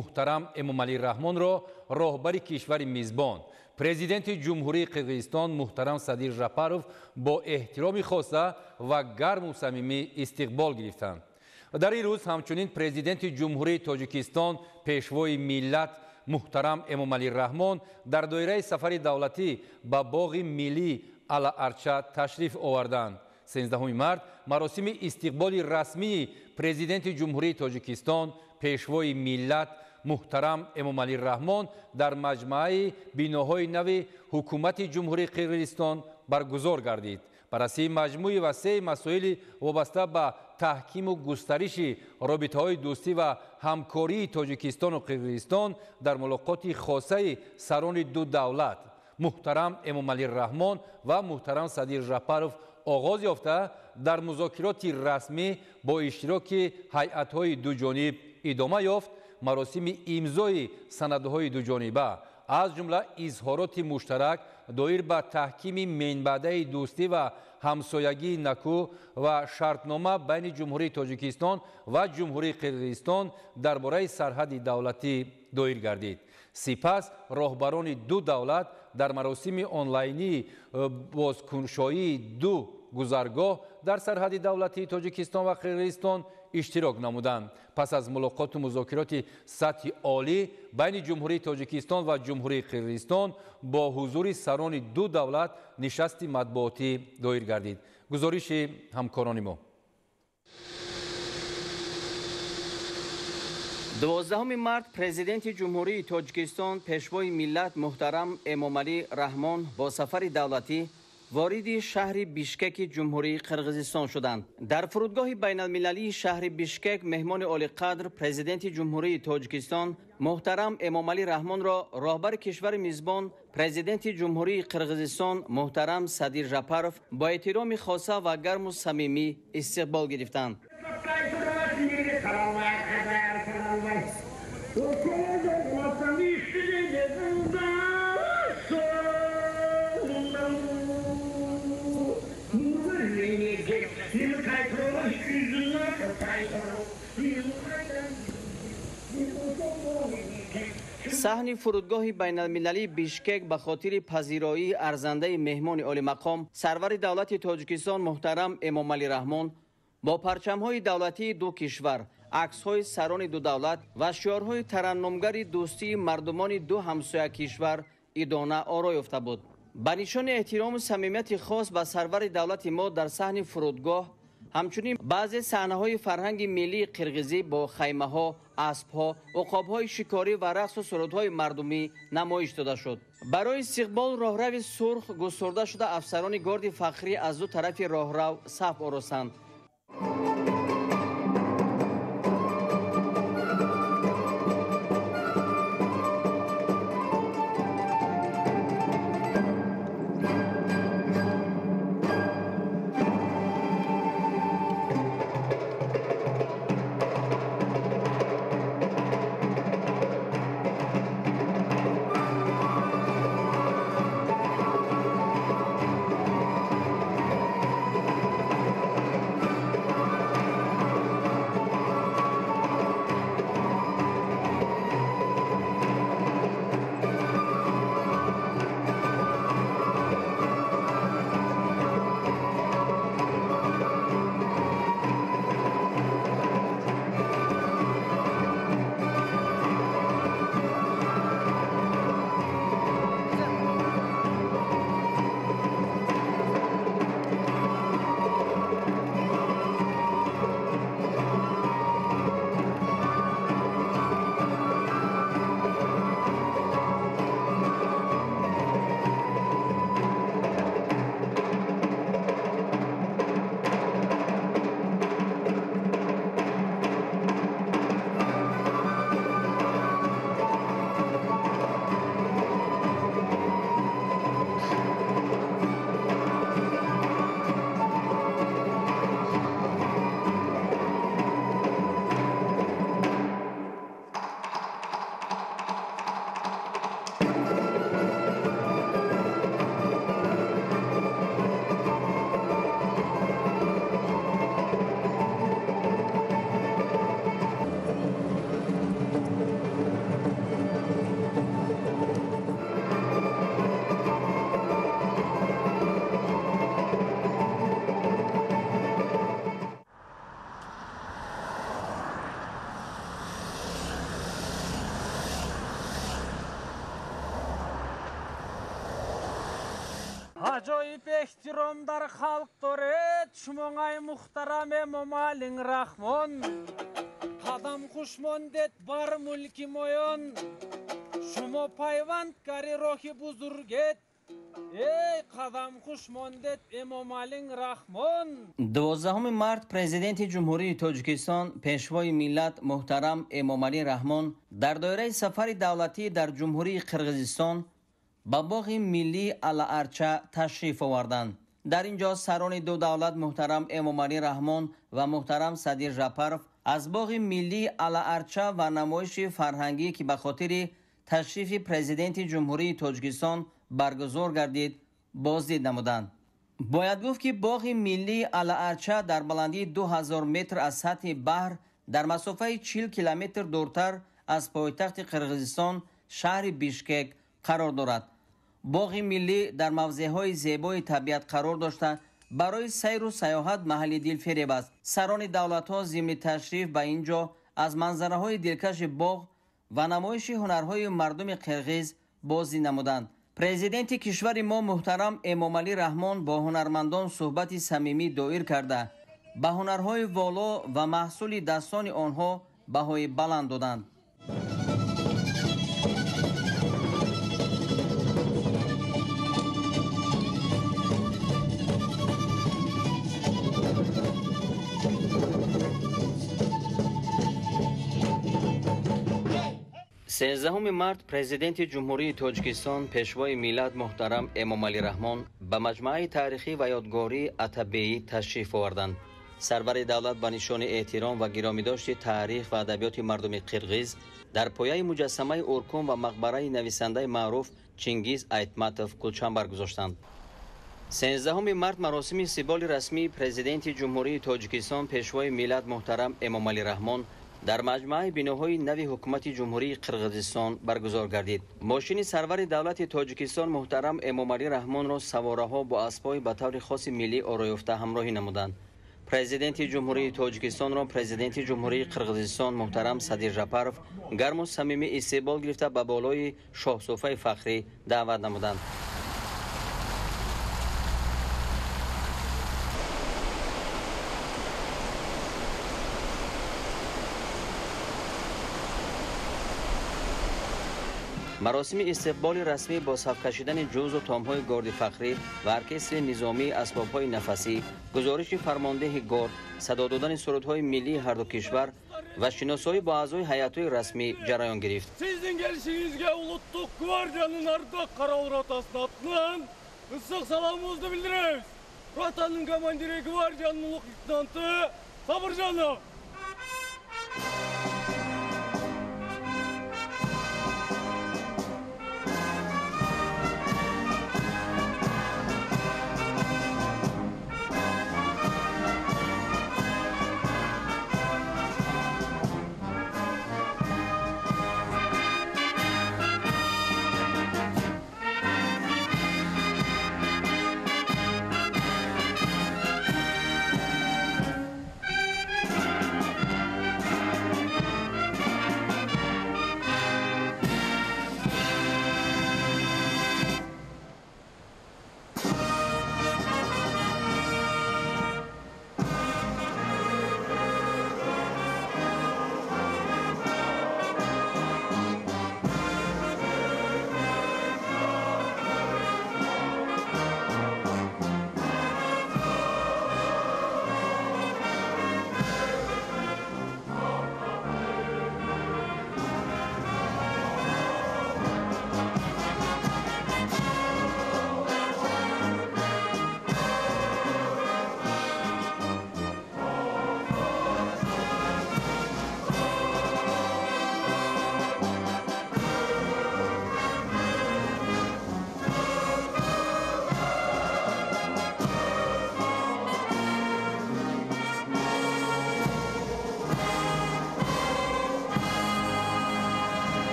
Муҳтарам Эмомалӣ Раҳмонро роҳбари кишвари мизбон, президенти Ҷумҳурии Қирғизистон муҳтарам Садир Жапаров бо эҳтироми хоса ва гарму самимӣ истиқбол гирифтанд. Дар ин рӯз ҳамчунин президенти Ҷумҳурии Тоҷикистон, пешвои миллат муҳтарам Эмомалӣ Раҳмон дар доираи сафари давлатӣ ба боғи миллии Ала-Арча ташриф оварданд. 13 март маросими истиқболи расмии президенти Ҷумҳурии Тоҷикистон, пешвои миллат муҳтарам Эмомалӣ Раҳмон дар маҷмӯаи биноҳои нави ҳукумати Ҷумҳурии Қирғизистон баргузор гардид. Баррасии маҷмӯи васеи масоили вобаста ба таҳкиму густариши робитаҳои дӯстӣ ва ҳамкории Тоҷикистону Қирғизистон дар мулоқоти хосаи сарони ду давлат муҳтарам Эмомалӣ Раҳмон ва муҳтарам Садир Жапаров оғоз ёфта, дар музокироти расмӣ бо иштироки ҳайатҳои дуҷониб идома ёфт. Маросими имзои санадҳои дуҷониба, аз ҷумла изҳороти муштарак доир ба таҳкими менбаъдаи дӯстӣ ва ҳамсоягии накӯ ва шартнома байни Ҷумҳурии Тоҷикистон ва Ҷумҳурии Қирғизистон дар бораи сарҳади давлатӣ доир гардид. Сипас роҳбарони ду давлат дар маросими онлайнии бозкуншоии ду гузаргоҳ дар сарҳади давлатии Тоҷикистон ва Қирғизистон иштирок намуданд. Пас аз мулоқоту музокироти сатҳи олӣ байни Ҷумҳурии Тоҷикистон ва Ҷумҳурии Қирғизистон бо ҳузури сарони ду давлат нишасти матбуотӣ доир гардид. Гузориши ҳамкорони мо. 12 март президенти Ҷумҳурии Тоҷикистон, пешвои миллат муҳтарам Эмомалӣ Раҳмон бо сафари давлатӣ вориди шаҳри Бишкеки Ҷумҳурии Қирғизистон шуданд. Дар фурудгоҳи байналмилалии шаҳри Бишкек меҳмони олиқадр президенти Ҷумҳурии Тоҷикистон муҳтарам Эмомалӣ Раҳмонро роҳбари кишвари мизбон, президенти Ҷумҳурии Қирғизистон муҳтарам Садир Жапаров бо эҳтироми хоса ва гарму самимӣ истиқбол гирифтанд. Саҳни фурудгоҳи байналмилалии Бишкек ба хотири пазироии арзандаи меҳмони олимақом сарвари давлати Тоҷикистон муҳтарам Эмомалӣ Раҳмон бо парчамҳои давлатии ду кишвар, аксҳои сарони ду давлат ва шиорҳои тараннумгари дӯстии мардумони ду ҳамсоя кишвар идона оро ёфта буд. Ба нишони эҳтирому самимияти хос ба сарвари давлати мо дар саҳни фурудгоҳ ҳамчунин баъзе саҳнаҳои фарҳанги миллии қирғизӣ бо хаймаҳо, аспҳо, уқобҳои шикорӣ ва рақсу сурудҳои мардумӣ намоиш дода шуд. Барои истиқбол роҳрави сурх густурда шуда, афсарони горди фахрӣ аз ду тарафи роҳрав саф оростанд. Аҷоиб эҳтиром дар халқ доред шумоңай муҳтарам Эмомалӣ Раҳмон. Қадам хуш мондед бар мулки моён, шумо пайвандгари роҳи бузургед. Эй қадам хуш мондед Эмомалӣ Раҳмон. 12 март Президенти Ҷумҳурии Тоҷикистон, Пешвои миллат муҳтарам Эмомалӣ Раҳмон дар доираи сафари давлатӣ дар Ҷумҳурии Қирғизистон ба боғи миллии Алаарча ташриф оварданд. Дар ин ҷо сарони ду давлат муҳтарам Эмомалӣ Раҳмон ва муҳтарам Садир Жапаров аз боғи миллии Алаарча ва намоиши фарҳангӣ, ки ба хотири ташрифи Президенти Ҷумҳурии Тоҷикистон баргузор гардид, боздид намуданд. Бояд гуфт, ки боғи миллии Алаарча дар баландии 2000 метр аз сатҳи баҳр дар масофаи 40 километр дуртар аз пойтахти Қирғизистон шаҳри Бишкек қарор дорад. Боғи миллӣ дар мавзеъҳои зебои табиат қарор дошта, барои сайру сайёҳат маҳалли дилфиреб аст. Сарони давлатҳо зимни ташриф ба ин ҷо аз манзараҳои дилкаши боғ ва намоиши ҳунарҳои мардуми қирғиз боздид намуданд. Президенти кишвари мо муҳтарам Эмомалӣ Раҳмон бо ҳунармандон суҳбати самимӣ доир карда, ба ҳунарҳои воло ва маҳсули дастони онҳо баҳои баланд доданд. 13 март Президенти Ҷумҳурии Тоҷикистон, Пешвои миллат муҳтарам Эмомалӣ Раҳмон ба маҷмӯаи таърихӣ ва ёдгории Атабеӣ ташриф оварданд. Сарвари давлат ба нишони эҳтиром ва гиромидошти таърих ва адабиёти мардуми қирғиз дар пояи муҷассамаи Уркун ва мақбараи нависандаи маъруф Чингиз Айтматов гулчанбар гузоштанд. 13 март маросими истиқболи расмии Президенти Ҷумҳурии Тоҷикистон, Пешвои миллат муҳтарам Эмомалӣ Раҳмон дар маҷмӯаи биноҳои нави ҳукумати Ҷумҳурии Қирғизистон баргузор гардид. Мошини сарвари давлати Тоҷикистон муҳтарам Эмомалӣ Раҳмонро савораҳо бо аспҳои ба таври хоси миллӣ ороёфта ҳамроҳӣ намуданд. Президенти Ҷумҳурии Тоҷикистонро Президенти Ҷумҳурии Қирғизистон муҳтарам Садир Жапаров гарму самимӣ истиқбол гирифта, ба болои шоҳсуфаи фахрӣ даъват намуданд. Маросими истиқболи расмӣ бо сафкашидани ҷузу томҳои горди фахрӣ ва оркестри низомии асбобҳои нафасӣ, гузориши фармондеҳи горд, садо додани сурудҳои миллии ҳарду кишвар ва шиносоӣ бо аъзои ҳайатҳои расмӣ ҷараён гирифт. Сиздин келишиңизге Улуттук гвардиянын Ардак караул ротасынын атынан ысык саламыбызды билдиребиз. Ротанын командири гвардиянын улук лейтенанты Сабыржанов.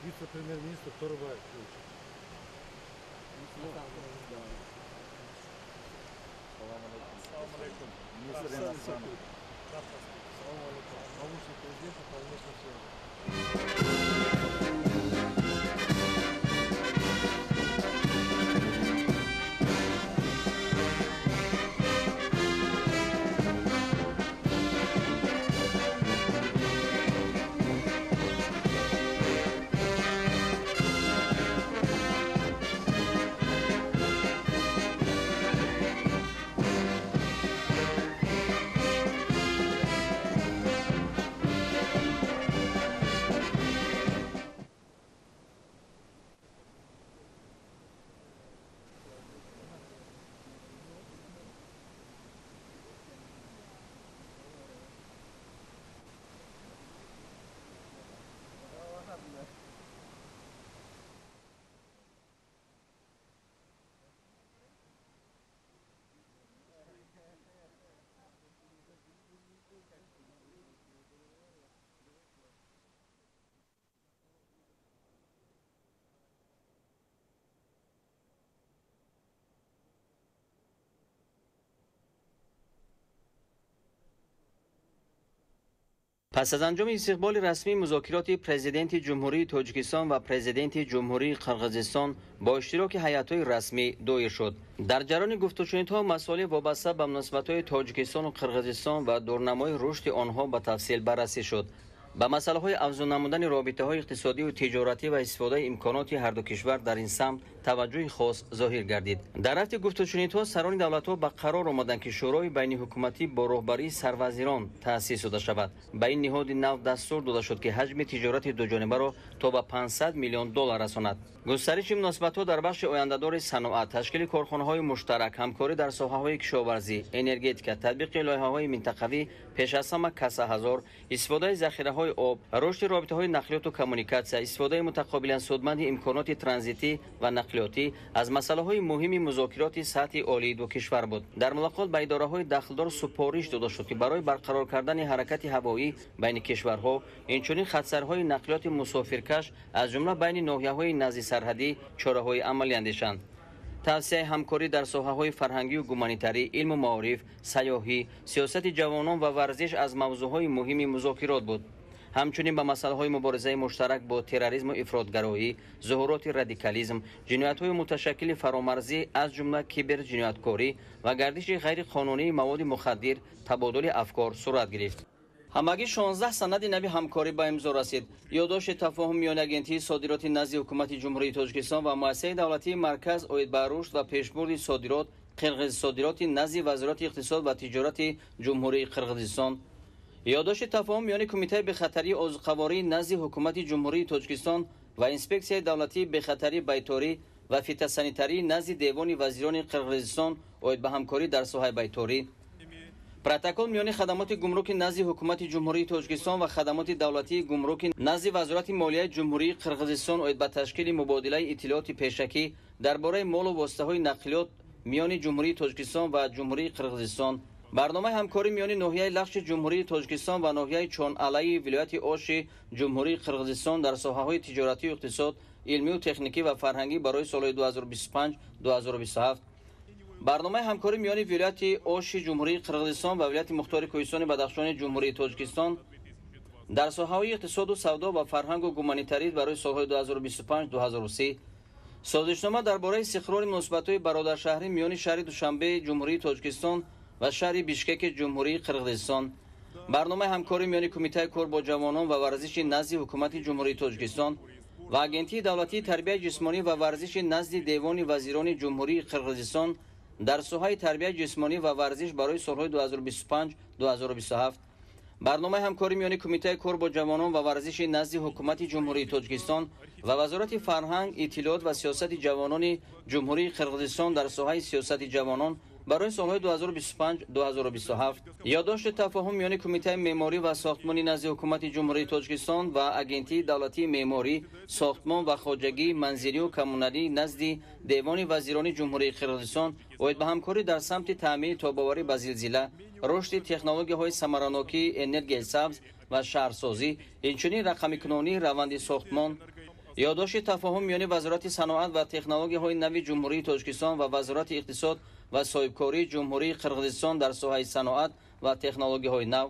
Вице-премьер-министр Торыбаев. Салам алейкум. Министр иностранных. Салам алейкум. Помощник президента по внешним связям. Пас аз анҷоми истиқболи расмии музокироти президенти Ҷумҳурии Тоҷикистон ва президенти Ҷумҳурии Қирғизистон бо иштироки ҳайатҳои расмӣ доир шуд. Дар ҷараёни гуфтушунидҳо масоили вобаста ба муносибатҳои Тоҷикистону Қирғизистон ва дурнамои рушди онҳо ба тафсил баррасӣ шуд. Ба масъалаҳои афзун намудани робитаҳои иқтисодию тиҷоратӣ ва истифодаи имконоти ҳарду кишвар дар ин самт таваҷҷӯҳи хос зоҳир гардид. Дар рафти гуфтушунидҳо сарони давлатҳо ба қарор омаданд, ки Шӯрои байниҳукуматӣ бо роҳбарии сарвазирон таъсис дода шавад. Ба ин ниҳоди нав дастур дода шуд, ки ҳаҷми тиҷорати дуҷонибаро то ба 500 миллион доллар расонад. Густариши муносибатҳо дар бахши ояндадори саноат, ташкили корхонаҳои муштарак, ҳамкорӣ дар соҳаҳои кишоварзӣ, энергетика, татбиқи лоиҳаҳои минтақавӣ, пеш аз ҳама касаҳазор, истифодаи захираҳои об, рушди робитаҳои нақлиёту коммуникатсия, истифодаи мутақобилан судманди имконоти транзитӣ ва нақлиётӣ аз масъалаҳои муҳими музокироти сатҳи олии ду кишвар буд. Дар мулоқот ба идораҳои дахлдор супориш дода шуд, ки барои барқарор кардани ҳаракати ҳавоӣ байни кишварҳо, инчунин хатсарҳои нақлиёти мусофиркаш аз ҷумла байни ноҳияҳои назди сарҳадӣ чораҳои амалӣ андешанд. Тавсияи ҳамкорӣ дар соҳаҳои фарҳангию гуманитарӣ, илму маориф, сайёҳӣ, сиёсати ҷавонон ва варзиш аз мавзӯъҳои муҳими музокирот буд. Ҳамчунин ба масъалаҳои муборизаи муштарак бо терроризму ифротгароӣ, зуҳуроти радикализм, ҷиноятҳои муташаккили фаромарзӣ аз ҷумла киберҷинояткорӣ ва гардиши ғайриқонунии маводи мухаддир табодули афкор сурат гирифт. Ҳамагӣ 16 санади нави ҳамкорӣ ба имзо расид. Ёддошти тафоҳум миёни Агентии содироти назди Ҳукумати Ҷумҳурии Тоҷикистон ва Муассисаи давлатии Марказ оид ба рушд ва пешбурди содирот, қирғизсодироти назди Вазорати иқтисод ва тиҷорати Ҷумҳурии Қирғизистон. Ёддошти тафоҳум миёни Кумитаи бехатарии озуқаворӣ назди Ҳукумати Ҷумҳурии Тоҷикистон ва Инспексияи давлатии бехатарии байторӣ ва фитосанитарии назди Девони вазирони Қирғизистон оид ба ҳамкорӣ дар соҳаи байторӣ. Протокол миёни хадамоти гумруки назди Ҳукумати Ҷумҳурии Тоҷикистон ва хадамоти давлатии гумруки назди Вазорати молияи Ҷумҳурии Қирғизистон оид ба ташкили мубодилаи иттилооти пешакӣ дар бораи молу воситаҳои нақлиёт миёни Ҷумҳурии Тоҷикистон ва Ҷумҳурии Қирғизистон. Барномаи ҳамкорӣ миёни ноҳияи Лахши Ҷумҳурии Тоҷикистон ва ноҳияи Чон-Алаи вилояти Оши Ҷумҳурии Қирғизистон дар соҳаҳои тиҷоратию иқтисод, илмию техникӣ ва фарҳангӣ барои солҳои 2025-2027. Барномаи ҳамкорӣ миёни вилояти Оши Ҷумҳурии Қирғизистон ва вилояти Мухтори Кӯҳистони Бадахшони Ҷумҳурии Тоҷикистон дар соҳаҳои иқтисоду савдо ва фарҳангу гуманитарӣ барои солҳои 2025-2030. Созишнома дар бораи истиқрори муносибатҳои бародаршаҳрӣ миёни шаҳри Душанбеи Ҷумҳурии Тоҷикистон ва шаҳри Бишкеки Ҷумҳурии Қирғизистон. Барномаи ҳамкорӣ миёни Кумитаи кор бо ҷавонон ва варзиши назди Ҳукумати Ҷумҳурии Тоҷикистон ва Агентии давлатии тарбияи ҷисмонӣ ва варзиши назди Девони вазирони Ҷумҳурии Қирғизистон дар соҳаи тарбияи ҷисмонӣ ва варзиш барои солҳои 2025-2027. Барномаи ҳамкорӣ миёни Кумитаи кор бо ҷавонон ва варзиши назди Ҳукумати Ҷумҳурии Тоҷикистон ва Вазорати фарҳанг, иттилоот ва сиёсати ҷавонони Ҷумҳурии Қирғизистон дар соҳаи сиёсати ҷавонон барои солҳои 2025-2027. Ёддошти тафоҳум миёни Кумитаи меъморӣ ва сохтмони назди Ҳукумати Ҷумҳурии Тоҷикистон ва Агентии давлатии меъморӣ, сохтмон ва хоҷагии манзилию коммуналӣ назди Девони вазирони Ҷумҳурии Қирғизистон оид ба ҳамкорӣ дар самти таъмини тобоварӣ ба зилзила, рушди технологияҳои самаранокии энергияи сабз, ва шаҳрсозӣ, инчунин рақамикунонии раванди сохтмон. Ёддошти тафоҳум миёни Вазорати саноат ва технологияҳои нави Ҷумҳурии Тоҷикистон ва Вазорати иқтисод ва соҳибкории Ҷумҳурии Қирғизистон дар соҳаи саноат ва технологияҳои нав.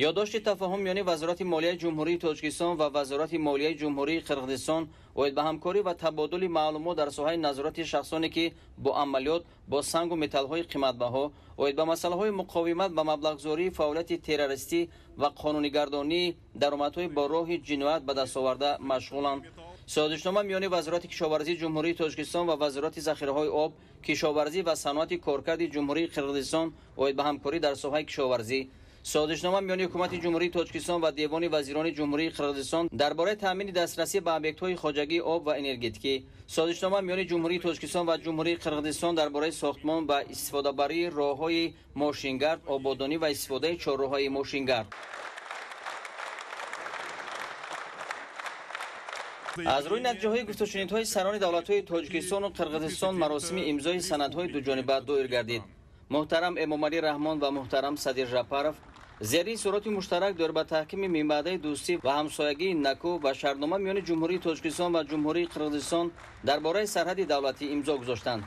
Ёддошти тафоҳум миёни Вазорати молияи Ҷумҳурии Тоҷикистон ва Вазорати молияи Ҷумҳурии Қирғизистон оид ба ҳамкорӣ ва табодули маълумот дар соҳаи назорати шахсоне, ки бо амалиёт бо сангу металлҳои қиматбаҳо, оид ба масъалаҳои муқовимат ба маблағгузории фаъолияти террористӣ ва қонунигардонии даромадҳои бо роҳи ҷиноят ба даст оварда машғуланд. Созишнома миёни Вазорати кишоварзии Ҷумҳурии Тоҷикистон ва Вазорати захираҳои об, кишоварзӣ ва саноати коркарди Ҷумҳурии Қирғизистон оид ба ҳамкорӣ дар соҳаи кишоварзӣ. Созишнома миёни Ҳукумати Ҷумҳурии Тоҷикистон ва Девони вазирони Ҷумҳурии Қирғизистон дар бораи таъмини дастрасӣ ба объектҳои хоҷагии об ва энергетикӣ. Созишнома миёни Ҷумҳурии Тоҷикистон ва Ҷумҳурии Қирғизистон дар бораи сохтмон ва истифодабарии роҳҳои мошингард, ободонӣ ва истифодаи чорроҳаи мошингард. Аз рӯи натиҷаҳои гуфтушунидҳои сарони давлатҳои Тоҷикистону Қирғизистон маросими имзои санадҳои дуҷониба доир гардид. Муҳтарам Эмомалӣ Раҳмон ва муҳтарам Садир Жапаров зери суроти муштарак доир ба таҳкими минбаъдаи дӯстӣ ва ҳамсоягии наку ва шартнома миёни Ҷумҳурии Тоҷикистон ва Ҷумҳурии Қирғизистон дар бораи сарҳади давлатӣ имзо гузоштанд.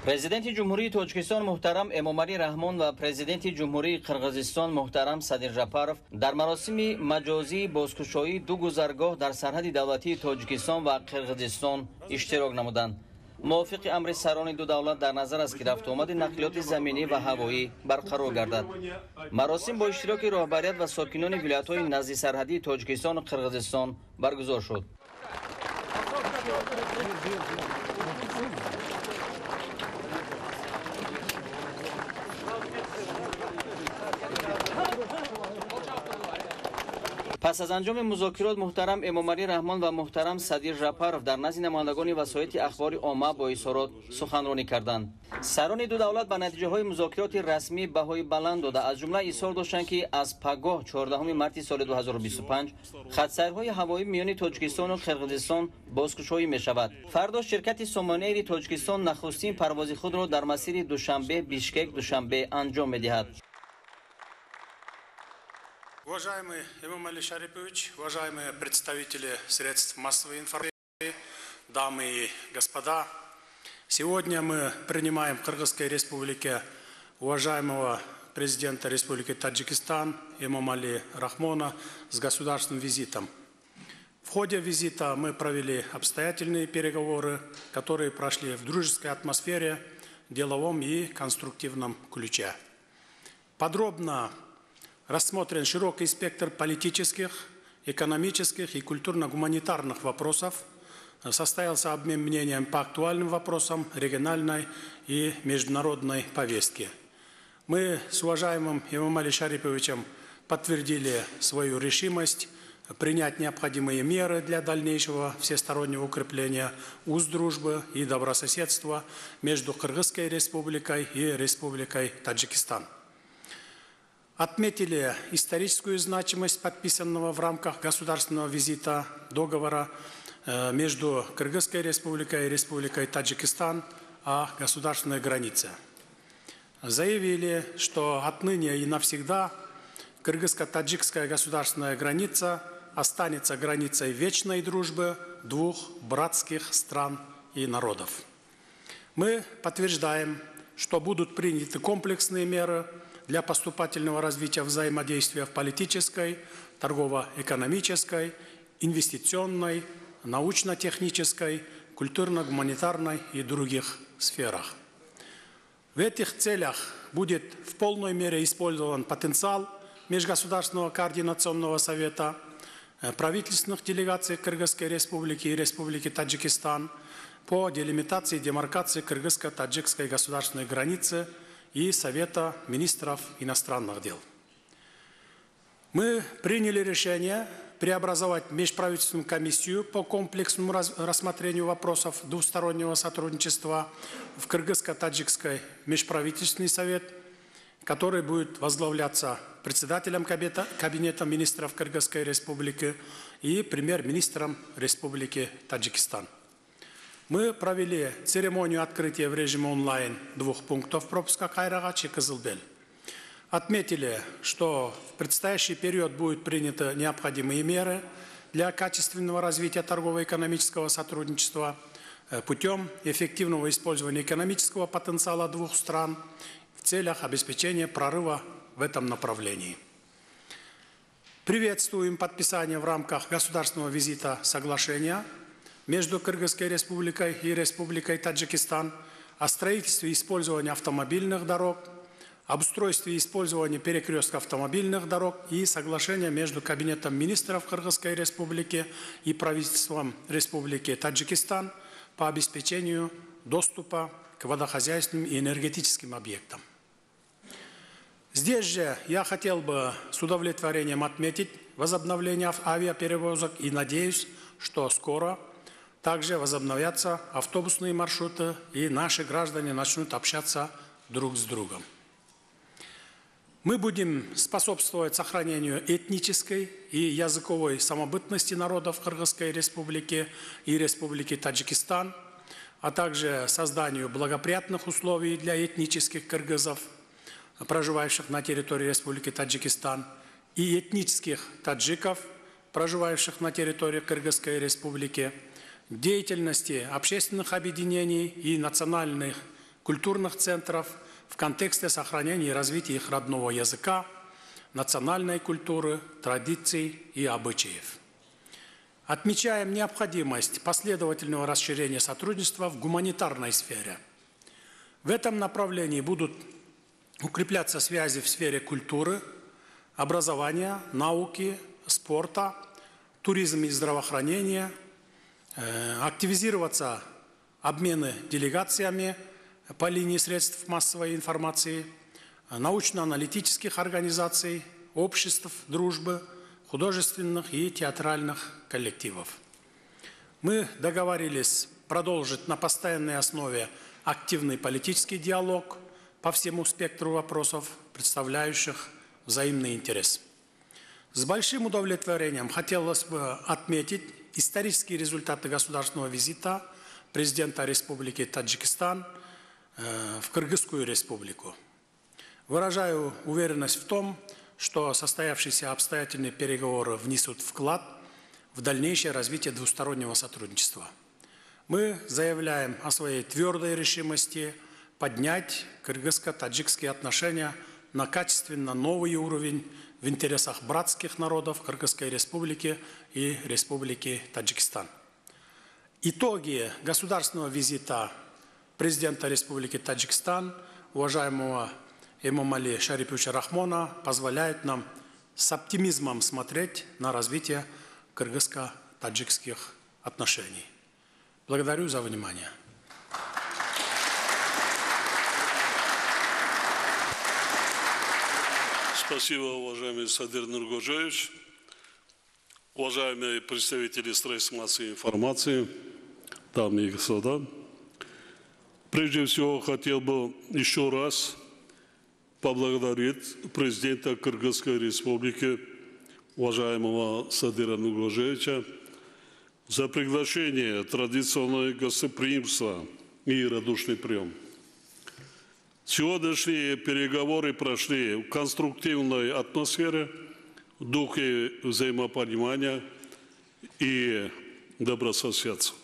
Президенти Ҷумҳурии Тоҷикистон муҳтарам Эмомалӣ Раҳмон ва Президенти Ҷумҳурии Қирғизистон муҳтарам Садир Жапаров дар маросими маҷозии бозкушоии ду гузаргоҳ дар сарҳади давлатии Тоҷикистон ва Қирғизистон иштирок намуданд. Мувофиқи амри сарони ду давлат дар назар аст, ки рафтуомади нақлиёти заминӣ ва ҳавоӣ барқарор гардад. Маросим бо иштироки роҳбарият ва сокинони вилоятҳои назди сарҳадии Тоҷикистону Қирғизистон баргузор шуд. Пас аз анҷоми музокирот муҳтарам Эмомалӣ Раҳмон ва муҳтарам Садир Жапаров дар назди намояндагони васоити ахбори омма бо изҳорот суханронӣ карданд. Сарони ду давлат ба натиҷаҳои музокироти расмӣ баҳои баланд дода, аз ҷумла изҳор доштанд, ки аз пагоҳ 14 марти соли 2025 хатсайрҳои ҳавоӣ миёни Тоҷикистону Қирғизистон бозкушоӣ мешавад. Фардо ширкати Сомонэйри Тоҷикистон нахустин парвози худро дар масири Душанбе Бишкек Душанбе анҷом медиҳад. Уважаемый Эмомали Шарипович, уважаемые представители средств массовой информации, дамы и господа, сегодня мы принимаем в Кыргызской Республике уважаемого президента Республики Таджикистан Эмомали Рахмона с государственным визитом. В ходе визита мы провели обстоятельные переговоры, которые прошли в дружеской атмосфере, деловом и конструктивном ключе. Подробно рассмотрен широкий спектр политических, экономических и культурно-гуманитарных вопросов. Состоялся обмен мнением по актуальным вопросам региональной и международной повестки. Мы с уважаемым Эмомали Шариповичем подтвердили свою решимость принять необходимые меры для дальнейшего всестороннего укрепления уз дружбы и добрососедства между Кыргызской Республикой и Республикой Таджикистан. Отметили историческую значимость подписанного в рамках государственного визита договора между Кыргызской Республикой и Республикой Таджикистан о государственной границе. Заявили, что отныне и навсегда кыргызско-таджикская государственная граница останется границей вечной дружбы двух братских стран и народов. Мы подтверждаем, что будут приняты комплексные меры для поступательного развития взаимодействия в политической, торгово-экономической, инвестиционной, научно-технической, культурно-гуманитарной и других сферах. В этих целях будет в полной мере использован потенциал Межгосударственного координационного совета, правительственных делегаций Кыргызской Республики и Республики Таджикистан по делимитации и демаркации кыргызско-таджикской государственной границы и Совета министров иностранных дел. Мы приняли решение преобразовать межправительственную комиссию по комплексному рассмотрению вопросов двустороннего сотрудничества в Кыргызско-Таджикский межправительственный совет, который будет возглавляться председателем Кабинета министров Кыргызской Республики и премьер-министром Республики Таджикистан. Мы провели церемонию открытия в режиме онлайн двух пунктов пропуска Кайрагач и Кызылбел. Отметили, что в предстоящий период будут приняты необходимые меры для качественного развития торгово-экономического сотрудничества путем эффективного использования экономического потенциала двух стран в целях обеспечения прорыва в этом направлении. Приветствуем подписание в рамках государственного визита соглашения между Кыргызской Республикой и Республикой Таджикистан о строительстве и использовании автомобильных дорог, об устройстве и использовании перекрестка автомобильных дорог и соглашение между Кабинетом министров Кыргызской Республики и правительством Республики Таджикистан по обеспечению доступа к водохозяйственным и энергетическим объектам. Здесь же я хотел бы с удовлетворением отметить возобновление авиаперевозок и надеюсь, что скоро также возобновятся автобусные маршруты и наши граждане начнут общаться друг с другом. Мы будем способствовать сохранению этнической и языковой самобытности народов Кыргызской Республики и Республики Таджикистан, а также созданию благоприятных условий для этнических кыргызов, проживающих на территории Республики Таджикистан, и этнических таджиков, проживающих на территории Кыргызской Республики, деятельности общественных объединений и национальных культурных центров в контексте сохранения и развития их родного языка, национальной культуры, традиций и обычаев. Отмечаем необходимость последовательного расширения сотрудничества в гуманитарной сфере. В этом направлении будут укрепляться связи в сфере культуры, образования, науки, спорта, туризма и здравоохранения, активизироваться обмены делегациями по линии средств массовой информации, научно-аналитических организаций, обществ дружбы, художественных и театральных коллективов. Мы договорились продолжить на постоянной основе активный политический диалог по всему спектру вопросов, представляющих взаимный интерес. С большим удовлетворением хотелось бы отметить исторические результаты государственного визита президента Республики Таджикистан в Кыргызскую Республику. Выражаю уверенность в том, что состоявшиеся обстоятельные переговоры внесут вклад в дальнейшее развитие двустороннего сотрудничества. Мы заявляем о своей твердой решимости поднять кыргызско-таджикские отношения на качественно новый уровень в интересах братских народов Кыргызской Республики и Республики Таджикистан. Итоги государственного визита президента Республики Таджикистан, уважаемого Эмомали Шариповича Рахмона, позволяют нам с оптимизмом смотреть на развитие кыргызско-таджикских отношений. Благодарю за внимание. Спасибо, уважаемый Садир Нургожоевич. Уважаемые представители средств массовой информации, дамы и господа, прежде всего хотел бы еще раз поблагодарить президента Кыргызской Республики, уважаемого Садира Нургожоевича, за приглашение, традиционное гостеприимство и радушный прием. Сегодняшние переговоры прошли в конструктивной атмосфере, в духе взаимопонимания и добрососедства.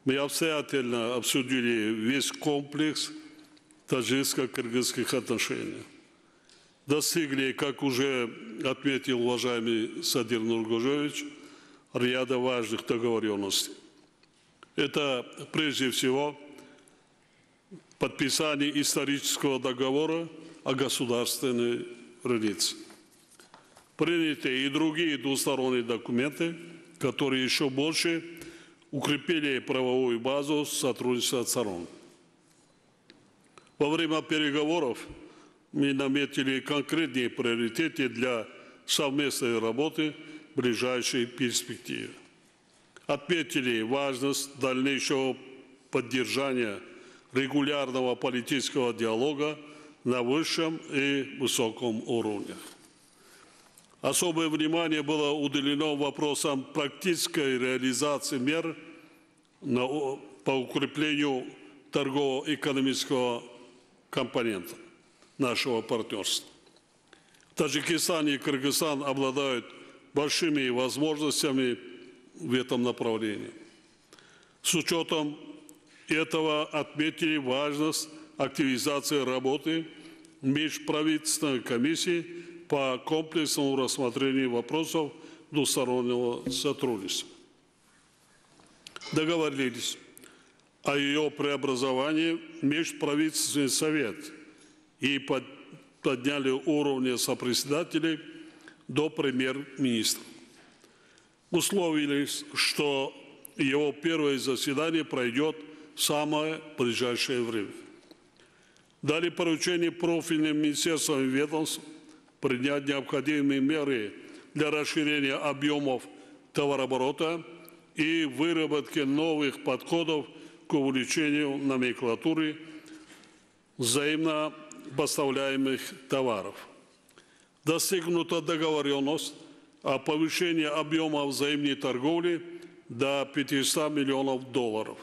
Мы обстоятельно обсудили весь комплекс таджикско-кыргызских отношений. Достигли, как уже отметил уважаемый Садир Нургожоевич, ряда важных договоренностей. Это прежде всего подписание исторического договора о государственной границе. Приняты и другие двусторонние документы, которые еще больше укрепили правовую базу сотрудничества сторон. Во время переговоров мы наметили конкретные приоритеты для совместной работы в ближайшей перспективе. Отметили важность дальнейшего поддержания регулярного политического диалога на высшем и высоком уровнях. Особое внимание было уделено вопросам практической реализации мер по укреплению торгово-экономического компонента нашего партнерства. Таджикистан и Кыргызстан обладают большими возможностями в этом направлении. С учетом этого отметили важность активизации работы межправительственной комиссии по комплексному рассмотрению вопросов двустороннего сотрудничества. Договорились о ее преобразовании в межправительственный совет и подняли уровни сопредседателей до премьер-министра. Условились, что его первое заседание пройдет в самое ближайшее время. Дали поручение профильным министерствам и ведомствам принять необходимые меры для расширения объемов товарооборота и выработки новых подходов к увеличению номенклатуры взаимно поставляемых товаров. Достигнута договоренность о повышении объема взаимной торговли до 500 миллионов долларов.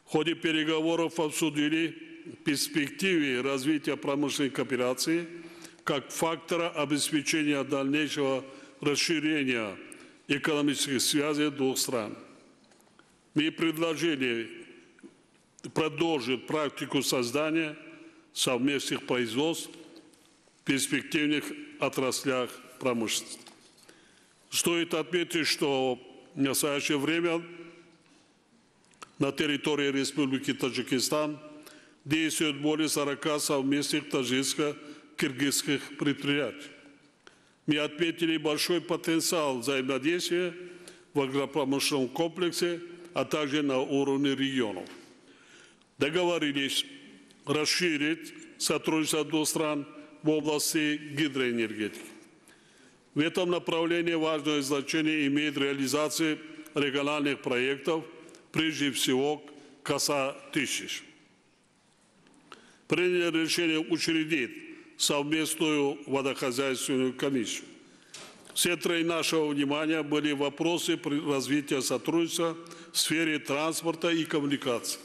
В ходе переговоров обсудили перспективы развития промышленной кооперации как фактора обеспечения дальнейшего расширения экономических связей двух стран. Мы предложили продолжить практику создания совместных производств в перспективных отраслях промышленности. Стоит отметить, что в настоящее время на территории Республики Таджикистан действует более 40 совместных таджикско-киргизских предприятий. Мы отметили большой потенциал взаимодействия в агропромышленном комплексе, а также на уровне регионов. Договорились расширить сотрудничество двух стран в области гидроэнергетики. В этом направлении важное значение имеет реализация региональных проектов, прежде всего «Коса тысяч». Приняли решение учредить совместную водохозяйственную комиссию. В центре нашего внимания были вопросы развития сотрудничества в сфере транспорта и коммуникаций.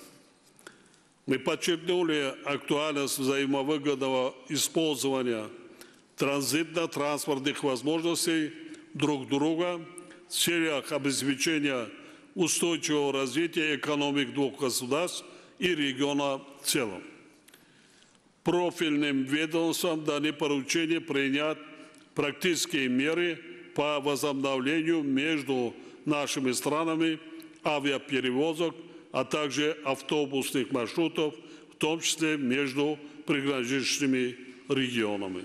Мы подчеркнули актуальность взаимовыгодного использования транзитно-транспортных возможностей друг друга в целях обеспечения устойчивого развития экономик двух государств и региона в целом. Профильным ведомствам даны поручение принять практические меры по возобновлению между нашими странами авиаперевозок, а также автобусных маршрутов, в том числе между приграничными регионами.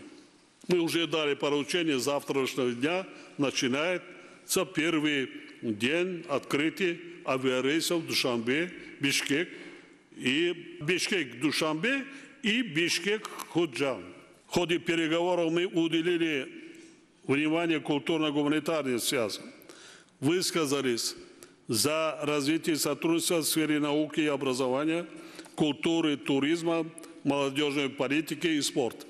Мы уже дали поручение, с завтрашнего дня начинается первый день открытия авиарейсов Душанбе, Бишкек и Бишкек-Душанбе и Бишкек-Худжан. В ходе переговоров мы уделили внимание культурно-гуманитарным связям, высказались за развитие сотрудничества в сфере науки и образования, культуры, туризма, молодежной политики и спорта.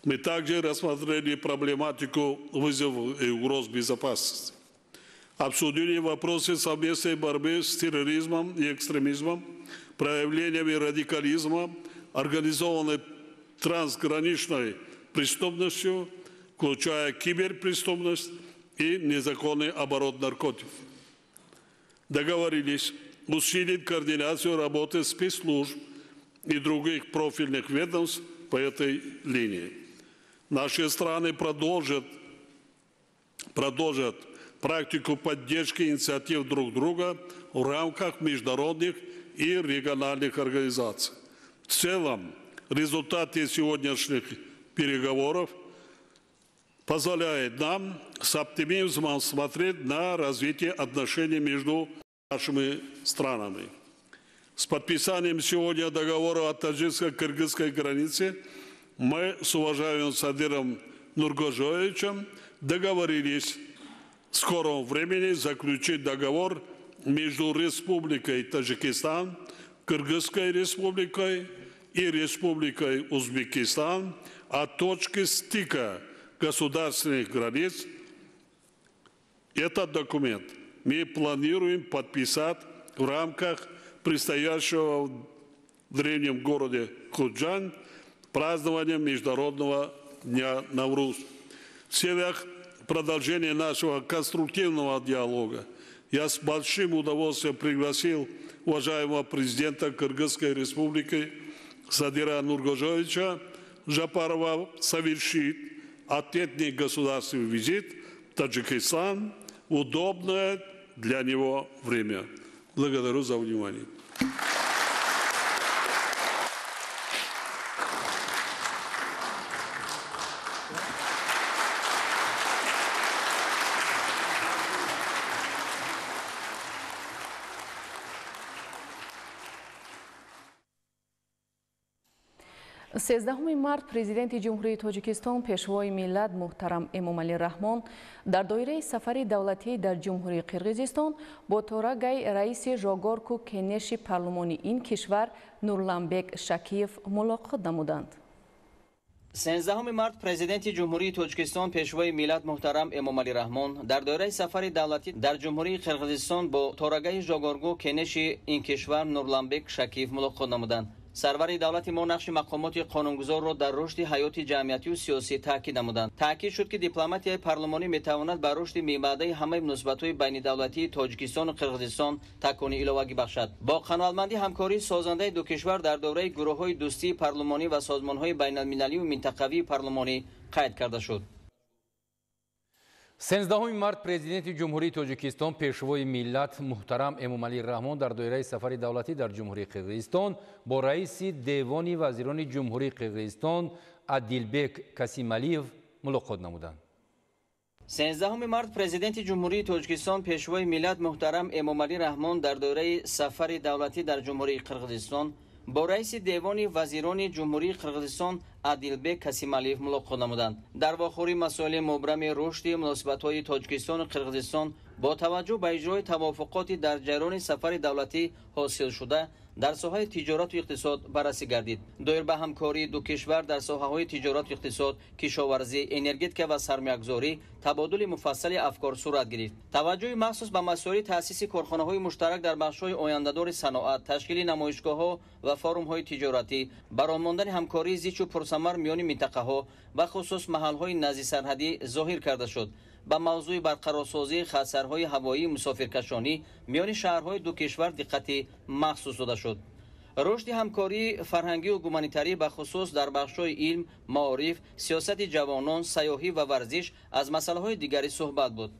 Мы также рассмотрели проблематику вызовов и угроз безопасности. Обсудили вопросы совместной борьбы с терроризмом и экстремизмом, проявлениями радикализма, организованной трансграничной преступностью, включая киберпреступность и незаконный оборот наркотиков. Договорились усилить координацию работы спецслужб и других профильных ведомств по этой линии. Наши страны продолжат практику поддержки инициатив друг друга в рамках международных и региональных организаций. В целом, результаты сегодняшних переговоров позволяют нам с оптимизмом смотреть на развитие отношений между нашими странами. С подписанием сегодня договора о таджикско-кыргызской границе мы с уважаемым Садыром Нургожоевичем договорились в скором времени заключить договор между Республикой Таджикистан, Кыргызской Республикой и Республикой Узбекистан о точке стыка государственных границ. Этот документ мы планируем подписать в рамках предстоящего в древнем городе Худжанд празднования Международного дня Навруз. В целях продолжения нашего конструктивного диалога я с большим удовольствием пригласил уважаемого президента Кыргызской республики Садира Нургожоевича Жапарова совершить ответный государственный визит в Таджикистан в удобное для него время. Благодарю за внимание. 13 март президенти Ҷумҳурии Тоҷикистон, пешвои миллат муҳтарам Эмомалӣ Раҳмон дар доираи сафари давлатӣ дар Ҷумҳурии Қирғизистон бо Торагай раиси Жогорку Кенеши парлумони ин кишвар Нурланбек Шакиев мулоқот намуданд. 13 март президенти Ҷумҳурии Тоҷикистон, пешвои миллат муҳтарам Эмомалӣ Раҳмон дар доираи сафари давлатӣ дар Ҷумҳурии Қирғизистон бо Торагаи Жогорку Кенеши ин кишвар Нурланбек Шакиев мулоқот намуданд. Сарвари давлати мо нақши мақомоти қонунгузорро дар рушди ҳаёти ҷамъиятию сиёсӣ таъкид намуданд. Таъкид шуд, ки дипломатияи парлумонӣ метавонад ба рушди мебаъдаи ҳамаи муносибатҳои байнидавлатии Тоҷикистону Қирғизистон такони иловагӣ бахшад. Бо қаноатмандӣ ҳамкории созандаи ду кишвар дар давраи гурӯҳҳои дӯстии парлумонӣ ва созмонҳои байналмилалию минтақавии парлумонӣ қайд карда шуд. 13 март президенти Ҷумҳурии Тоҷикистон, пешвои миллат муҳтарам Эмомалӣ Раҳмон дар доираи сафари давлатӣ дар Ҷумҳурии Қирғизистон бо раиси Девони вазирони Ҷумҳурии Қирғизистон Адилбек Касималиев мулоқот намуданд. 13 март президенти Ҷумҳурии Тоҷикистон, пешвои миллат муҳтарам Эмомалӣ Раҳмон дар доираи сафари давлатӣ дар Ҷумҳурии Қирғизистон бо раиси Девони вазирони Ҷумҳурии Қирғизистон Адилбек Касималиев мулоқот намуданд. Дар вохӯрӣ масоили мубрами рушди муносибатҳои Тоҷикистону Қирғизистон бо таваҷҷӯҳ ба иҷрои тавофуқоти дар ҷараёни сафари давлатӣ ҳосилшуда дар соҳаи тиҷорату иқтисод баррасӣ гардид. Доир ба ҳамкории ду кишвар дар соҳаҳои тиҷорату иқтисод, кишоварзӣ, энергетика ва сармоягузорӣ табодули муфассали афкор сурат гирифт. Таваҷҷӯҳи махсус ба масоили таъсиси корхонаҳои муштарак дар бахшҳои ояндадори саноат, ташкили намоишгоҳҳо ва форумҳои тиҷоратӣ, бароҳ мондани ҳамкории зичу пурсамар миёни минтақаҳо, бахусус маҳалҳои наздисарҳадӣ зоҳир карда шуд. Ба мавзӯи барқарорсозии хатсарҳои ҳавоии мусофиркашонӣ миёни шаҳрҳои ду кишвар диққати махсус дода шуд. Рушди ҳамкории фарҳангию гуманитарӣ бахусус дар бахшҳои илм, маориф, сиёсати ҷавонон, сайёҳӣ ва варзиш аз масъалаҳои дигари суҳбат буд.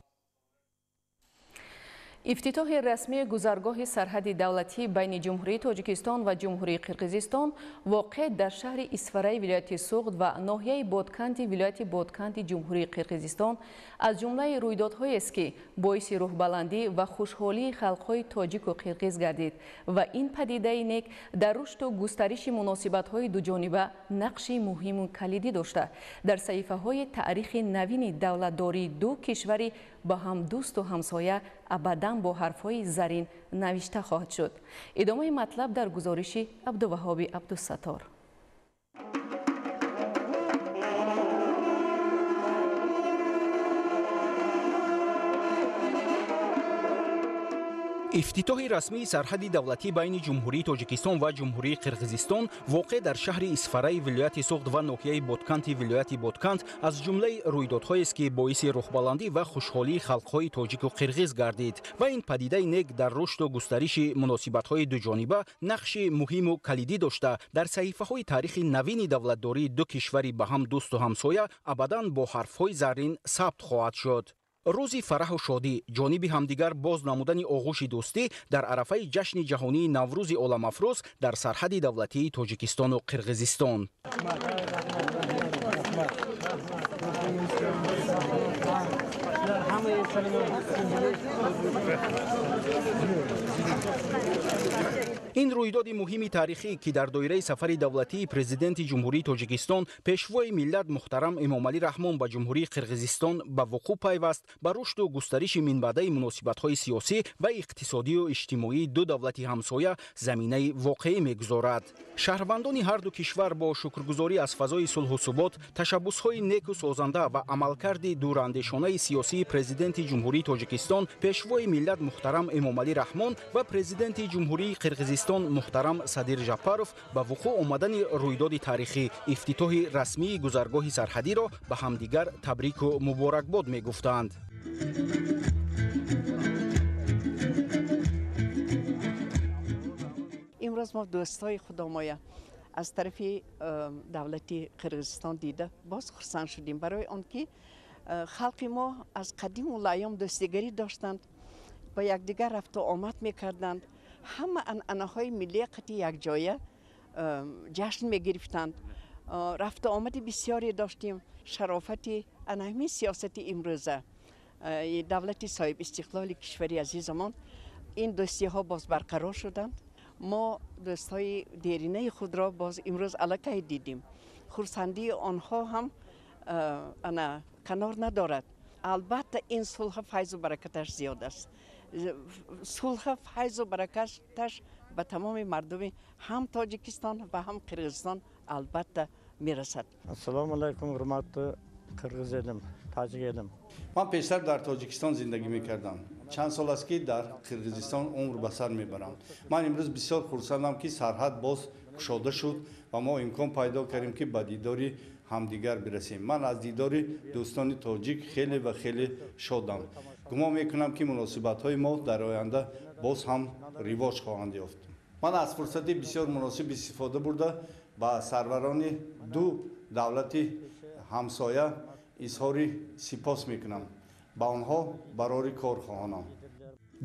Ифтитоҳи расмии гузаргоҳи сарҳади давлатӣ байни Ҷумҳурии Тоҷикистон ва Ҷумҳурии Қирғизистон воқеъ дар шаҳри Исфараи вилояти Суғд ва ноҳияи Бодканди вилояти Бодканди Ҷумҳурии Қирғизистон аз ҷумлаи рӯйдодҳоест, ки боиси рӯҳбаландӣ ва хушҳолии халқҳои тоҷику қирғиз гардид ва ин падидаи нек дар рушду густариши муносибатҳои дуҷониба нақши муҳиму калидӣ дошта, дар саҳифаҳои таърихи навини давлатдории ду кишвари ба ҳам дӯсту ҳамсоя абадан бо ҳарфҳои зарин навишта хоҳад шуд. Идомаи матлаб дар гузориши Абдуваҳоби Абдусаттор. Ифтитоҳи расмии сарҳади давлатӣ байни Ҷумҳурии Тоҷикистон ва Ҷумҳурии Қирғизистон воқеъ дар шаҳри Исфараи вилояти Суғд ва ноҳияи Бодканти вилояти Бодканд аз ҷумлаи рӯйдодҳоест, ки боиси рӯҳбаландӣ ва хушҳолии халқҳои тоҷику қирғиз гардид ва ин падидаи нек дар рушду густариши муносибатҳои дуҷониба нақши муҳиму калидӣ дошта, дар саҳифаҳои таърихи навини давлатдории ду кишвари ба ҳам дӯсту ҳамсоя абадан бо ҳарфҳои заррин сабт хоҳад шуд. Рӯзи фараҳу шодӣ, ҷониби ҳамдигар боз намудани оғӯши дӯстӣ дар арафаи ҷашни ҷаҳонии Наврӯзи оламафрӯз дар сарҳади давлатии Тоҷикистону Қирғизистон. Ин рӯйдоди муҳими таърихӣ, ки дар доираи сафари давлатии президенти Ҷумҳурии Тоҷикистон, пешвои миллат муҳтарам Эмомалӣ Раҳмон ба Ҷумҳурии Қирғизистон ба вуқӯъ пайваст, ба рушду густариши минбаъдаи муносибатҳои сиёсӣ ва иқтисодию иҷтимоии ду давлати ҳамсоя заминаи воқеӣ мегузорад. Шаҳрвандони ҳарду кишвар бо шукргузорӣ аз фазои сулҳу субот, ташаббусҳои неку созанда ва амалкарди дурандешонаи сиёсии президенти Ҷумҳурии Тоҷикистон, пешвои миллат муҳтарам Эмомалӣ Раҳмон ва президенти Ҷумҳурии Қирғизистон муҳтарам Садир Жапаров ба вуқӯъ омадани рӯйдоди таърихӣ, ифтитоҳи расмии гузаргоҳи сарҳадиро ба ҳамдигар табрику муборакбод мегуфтанд. Имрӯз мо дӯстҳои худомоя аз тарафи давлати Қирғизистон дида боз хурсанд шудем, барои он ки халқи мо аз қадиму лайём дӯстигарӣ доштанд, ба якдигар рафту омад мекарданд, ҳама анъанаҳои миллия қатъи якҷоя ҷашн мегирифтанд. Рафту омади бисёре доштем. Шарофати ана ҳамин сиёсати имрӯза давлати соҳибистиқлоли кишвари азизамон ин дӯстиҳо боз барқарор шуданд. Мо дӯстҳои деринаи худро боз имрӯз аллакай дидем. Хурсандии онҳо ҳам ана канор надорад. Албатта, ин сулҳа файзу баракаташ зиёд аст. Сулҳа файзу баракаташ ба тамоми мардуми ҳам Тоҷикистон ва ҳам Қирғизистон албатта мерасад. Ассалому алайкум, ҳурматли қирғиз элим, тоҷик элим. Ман пештар дар Тоҷикистон зиндагӣ мекардам. Чанд сол аст, ки дар Қирғизистон умр ба сар мебарам. Ман имрӯз бисёр хурсандам, ки сарҳад боз кушода шуд ва мо имкон пайдо кардем, ки ба дидори ҳамдигар бирасем. Ман аз дидори дӯстони тоҷик хеле ва хеле шодам. Гумон мекунам, ки муносибатҳои мо дар оянда боз ҳам ривоҷ хоҳанд ёфт. Ман аз фурсати бисёр муносиб истифода бурда ба сарварони ду давлати ҳамсоя изҳори сипос мекунам. Ба онҳо барори кор хоҳонам.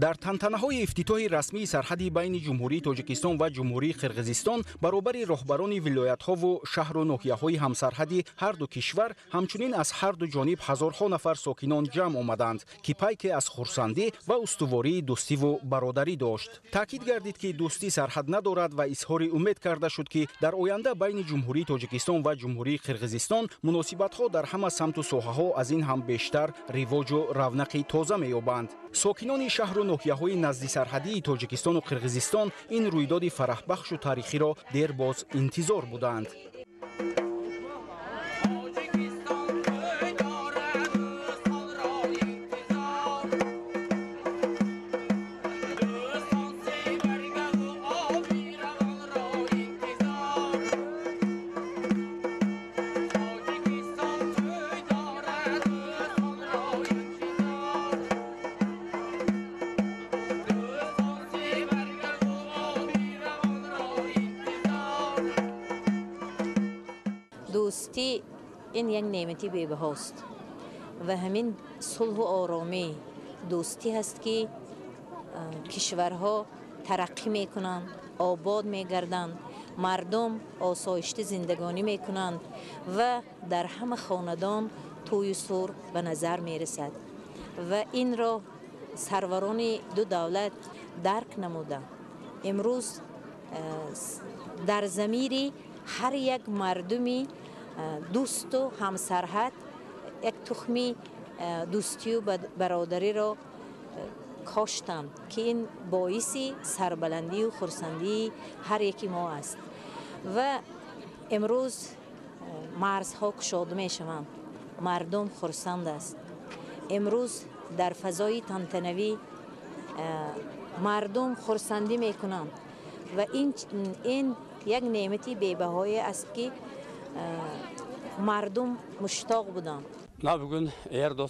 Дар тантанаҳои ифтитоҳи расмии сарҳади байни Ҷумҳурии Тоҷикистон ва Ҷумҳурии Қирғизистон баробари роҳбарони вилоятҳову шаҳру ноҳияҳои ҳамсарҳади ҳарду кишвар, ҳамчунин аз ҳарду ҷониб ҳазорҳо нафар сокинон ҷамъ омаданд, ки пайке аз хурсандӣ ва устувории дӯстиву бародарӣ дошт. Таъкид гардид, ки дӯстӣ сарҳад надорад ва изҳори умед карда шуд, ки дар оянда байни Ҷумҳурии Тоҷикистон ва Ҷумҳурии Қирғизистон муносибатҳо дар ҳама самту соҳаҳо аз ин ҳам бештар ривоҷу равнақи тоза меёбанд. Сокинони шаҳру ноҳияҳои наздисарҳадии Тоҷикистону Қирғизистон ин рӯйдоди фараҳбахшу таърихиро дербоз интизор буданд. Дӯстӣ ин як неъмати бебаҳост ва ҳамин сулҳу оромӣ, дӯстӣ ҳаст, ки кишварҳо тараққӣ мекунанд, обод мегарданд, мардум осоишта зиндагонӣ мекунанд ва дар ҳама хонадон тӯю сур ба назар мерасад ва инро сарварони ду давлат дарк намуда имрӯз дар замири ҳар як мардуми дӯсту ҳамсарҳад як тухми дӯстию бародариро коштанд, ки ин боиси сарбаландию хурсандии ҳар яки мо аст. Ва имрӯз марзҳо кушода мешаванд, мардум хурсанд аст. Имрӯз дар фазои тантанавӣ мардум хурсандӣ мекунанд ва ин як неъмати бебаҳое аст, ки мардум муштоқ буданд.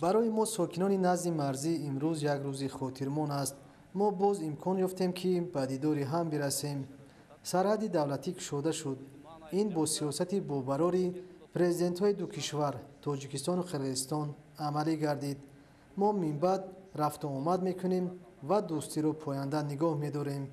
Барои мо, сокинони назди марзӣ, имрӯз як рӯзи хотирмон аст. Мо боз имкон ёфтем, ки ба дидори ҳам бирасем. Сарҳади давлатӣ кушода шуд. Ин бо сиёсати бобарори президентҳои ду кишвар, Тоҷикистону Қирғизистон, амалӣ гардид. Мо минбаъд рафту омад мекунем ва дӯстиро поянда нигоҳ медорем.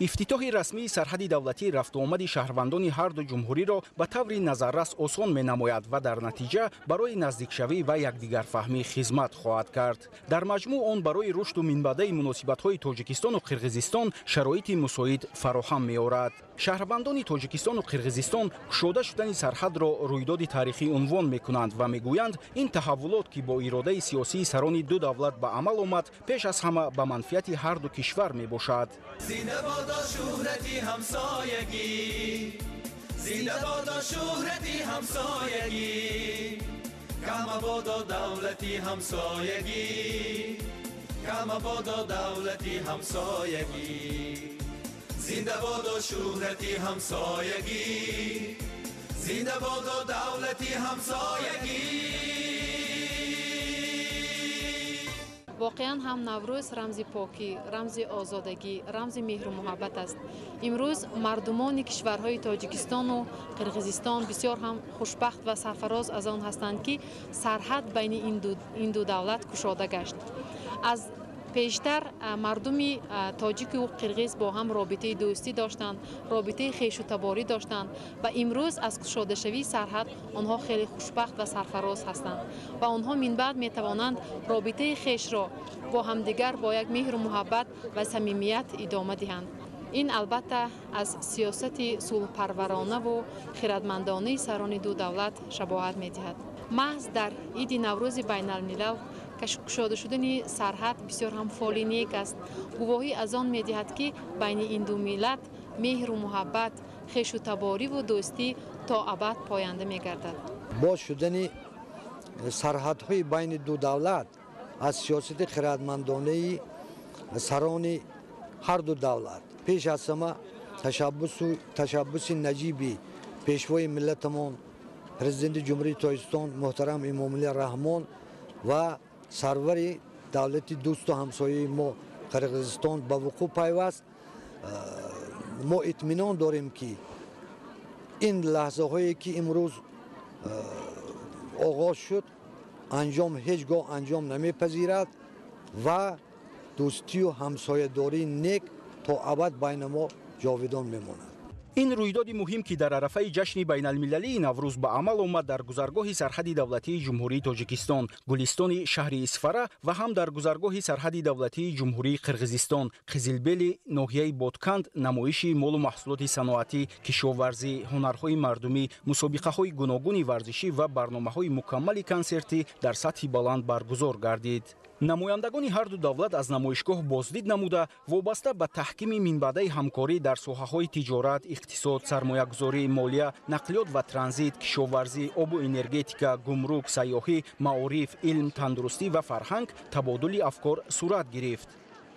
Ифтитоҳи расмии сарҳади давлатӣ рафтуомади шаҳрвандони ҳар ду ҷумҳуриро ба таври назаррас осон менамояд ва дар натиҷа барои наздикшавӣ ва якдигарфаҳмӣ хизмат хоҳад кард. Дар маҷмӯъ он барои рушду минбаъдаи муносибатҳои Тоҷикистону Қирғизистон шароити мусоид фароҳам меорад. Шаҳрвандони Тоҷикистону Қирғизистон кушода шудани сарҳадро рӯйдоди таърихӣ унвон мекунанд ва мегӯянд, ин таҳаввулот, ки бо иродаи сиёсии сарони ду давлат ба амал омад, пеш аз ҳама ба манфиати ҳар ду кишвар мебошад. Шӯҳрати ҳамсоягӣ, зинда бодо шӯҳрати ҳамсоягӣ, кама бодо давлати ҳамсоягӣ, кама бодо давлати ҳамсоягӣ, зинда бодо шӯҳрати ҳамсоягӣ, зинда бодо давлати ҳамсоягӣ. Воқеан ҳам Наврӯз рамзи покӣ, рамзи озодагӣ, рамзи меҳру муҳаббат аст. Имрӯз мардумони кишварҳои Тоҷикистону Қирғизистон бисёр ҳам хушбахт ва сарфароз аз он ҳастанд, ки сарҳад байни ин ду давлат кушода гашт. Аз пештар мардуми тоҷику қирғиз бо ҳам робитаи дӯстӣ доштанд, робитаи хешу таборӣ доштанд ва имрӯз аз кушодашавии сарҳад онҳо хеле хушбахт ва сарфароз ҳастанд ва онҳо минбаъд метавонанд робитаи хешро бо ҳамдигар бо як меҳру муҳаббат ва самимият идома диҳанд. Ин албатта аз сиёсати сулҳпарваронаву хиратмандонаи сарони ду давлат шабоҳат медиҳад. Маҳз дар иди Наврӯзи байналмилал кушода шудани сарҳад бисёр ҳам фоли нек аст. Гувоҳӣ аз он медиҳад, ки байни ин ду миллат меҳру муҳаббат, хешу табориву дӯстӣ то абад поянда мегардад. Боз шудани сарҳадҳои байни ду давлат аз сиёсати хиратмандонаи сарони ҳар ду давлат, пеш аз ҳама ташаббуси наҷиби пешвои миллатамон, президенти Ҷумҳурии Тоҷикистон муҳтарам Эмомалӣ Раҳмон ва сарвари давлати дӯсту ҳамсояи мо Қирғизистон ба вуқӯъ пайваст. Мо итминон дорем, ки ин лаҳзаҳое ки имрӯз оғоз шуд, анҷом ҳеҷ гоҳ анҷом намепазирад ва дӯстию ҳамсоядории нек то абад байни мо ҷовидон мемонад. Ин рӯйдоди муҳим, ки дар арафаи ҷашни байналмилалии Наврӯз ба амал омад, дар гузаргоҳи сарҳади давлатии Ҷумҳурии Тоҷикистон, Гулистони шаҳри Исфара ва ҳам дар гузаргоҳи сарҳади давлатии Ҷумҳурии Қирғизистон, Қизилбели ноҳияи Ботканд намоиши молу маҳсулоти саноатӣ, кишоварзӣ, ҳунарҳои мардумӣ, мусобиқаҳои гуногуни варзишӣ ва барномаҳои мукаммали консертӣ дар сатҳи баланд баргузор гардид. Намояндагони ҳар ду давлат аз намоишгоҳ боздид намуда, вобаста ба таҳкими минбаъдаи ҳамкорӣ дар соҳаҳои тиҷорат, иқтисод, сармоягузорӣ, молия, нақлиёт ва транзит, кишоварзӣ, обу энергетика, гумрук, сайёҳӣ, маориф, илм, тандурустӣ ва фарҳанг табодули афкор сурат гирифт.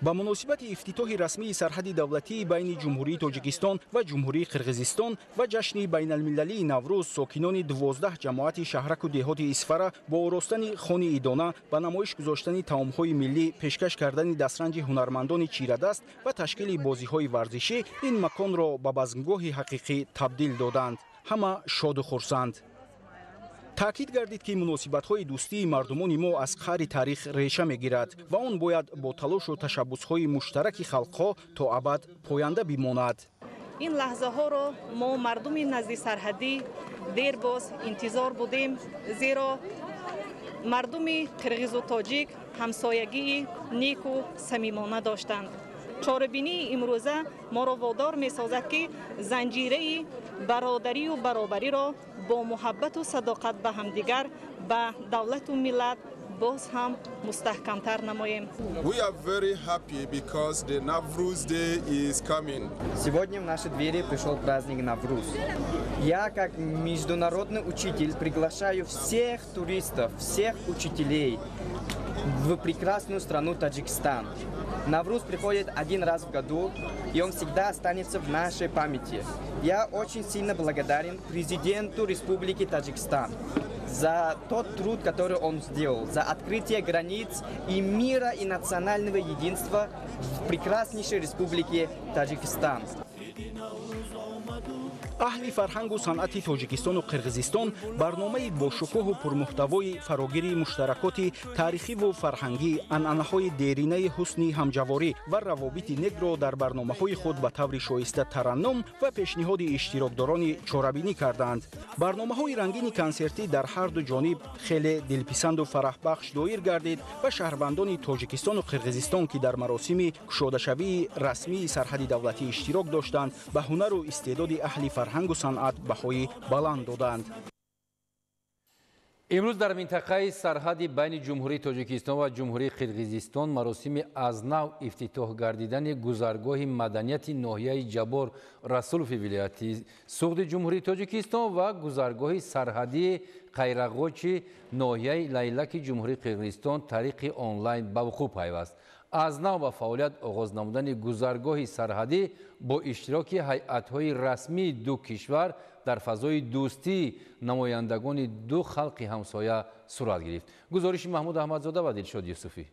Ба муносибати ифтитоҳи расмии сарҳади давлатии байни Ҷумҳурии Тоҷикистон ва Ҷумҳурии Қирғизистон ва ҷашни байналмилалии Наврӯз сокинони 12 ҷамоати шаҳраку деҳоти Исфара бо оростани хони идона, ба намоиш гузоштани таомҳои миллӣ, пешкаш кардани дастранҷи ҳунармандони чирадаст ва ташкили бозиҳои варзишӣ ин маконро ба базмгоҳи ҳақиқӣ табдил доданд. Ҳама шоду хурсанд. Таъкид гардид, ки муносибатҳои дӯстии мардумони мо аз қаъри таърих реша мегирад ва он бояд бо талошу ташаббусҳои муштараки халқҳо то абад поянда бимонад. Ин лаҳзаҳоро мо мардуми назди сарҳадӣ дербоз интизор будем, зеро мардуми қирғизу тоҷик ҳамсоягии неку самимона доштанд. Чорабинии имрӯза моро водор месозад, ки занҷираи бародарию баробариро бо муҳаббату садоқат ба ҳамдигар, ба давлату миллат боз ҳам мустаҳкамтар намоем. We are very happy because the Navruz Day is coming. Сегодня в наши двери пришел праздник Навруз. Я, как международный учитель, приглашаю всех туристов, всех учителей в прекрасную страну Таджикистан. Навруз приходит один раз в году, и он всегда останется в нашей памяти. Я очень сильно благодарен президенту Республики Таджикистан за тот труд, который он сделал, за открытие границ и мира, и национального единства в прекраснейшей республике Таджикистан. Аҳли фарҳангу санъати Тоҷикистону Қирғизистон барномаи бошукӯҳу пурмуҳтавои фарогири муштаракоти таърихиву фарҳангӣ, анъанаҳои деринаи ҳусни ҳамҷаворӣ ва равобити некро дар барномаҳои худ ба таври шоиста тараннум ва пешниҳоди иштирокдорони чорабинӣ карданд. Барномаҳои рангини консертӣ дар ҳар ду ҷониб хеле дилписанду фараҳбахш доир гардид ва шаҳрвандони Тоҷикистону Қирғизистон, ки дар маросими кушодашавии расмии сарҳади давлатӣ иштирок доштанд, ба ҳунару истеъдоди аҳли фарҳангу санъат баҳои баланд доданд. Имрӯз дар минтақаи сарҳади байни Ҷумҳурии Тоҷикистон ва Ҷумҳурии Қирғизистон маросими аз нав ифтитоҳ гардидани гузаргоҳи маданияти ноҳияи Ҷаббор Расулови вилояти Суғди Ҷумҳурии Тоҷикистон ва гузаргоҳи сарҳадии Қайрағочи ноҳияи Лайлаки Ҷумҳурии Қирғизистон тариқи онлайн ба вуқӯъ пайваст. Аз нав ба фаъолият оғоз намудани гузаргоҳи сарҳадӣ бо иштироки ҳайатҳои расмии ду кишвар дар фазои дӯстии намояндагони ду халқи ҳамсоя сурат гирифт. Гузориши Маҳмуд Аҳмадзода ва Дилшод Юсуфӣ.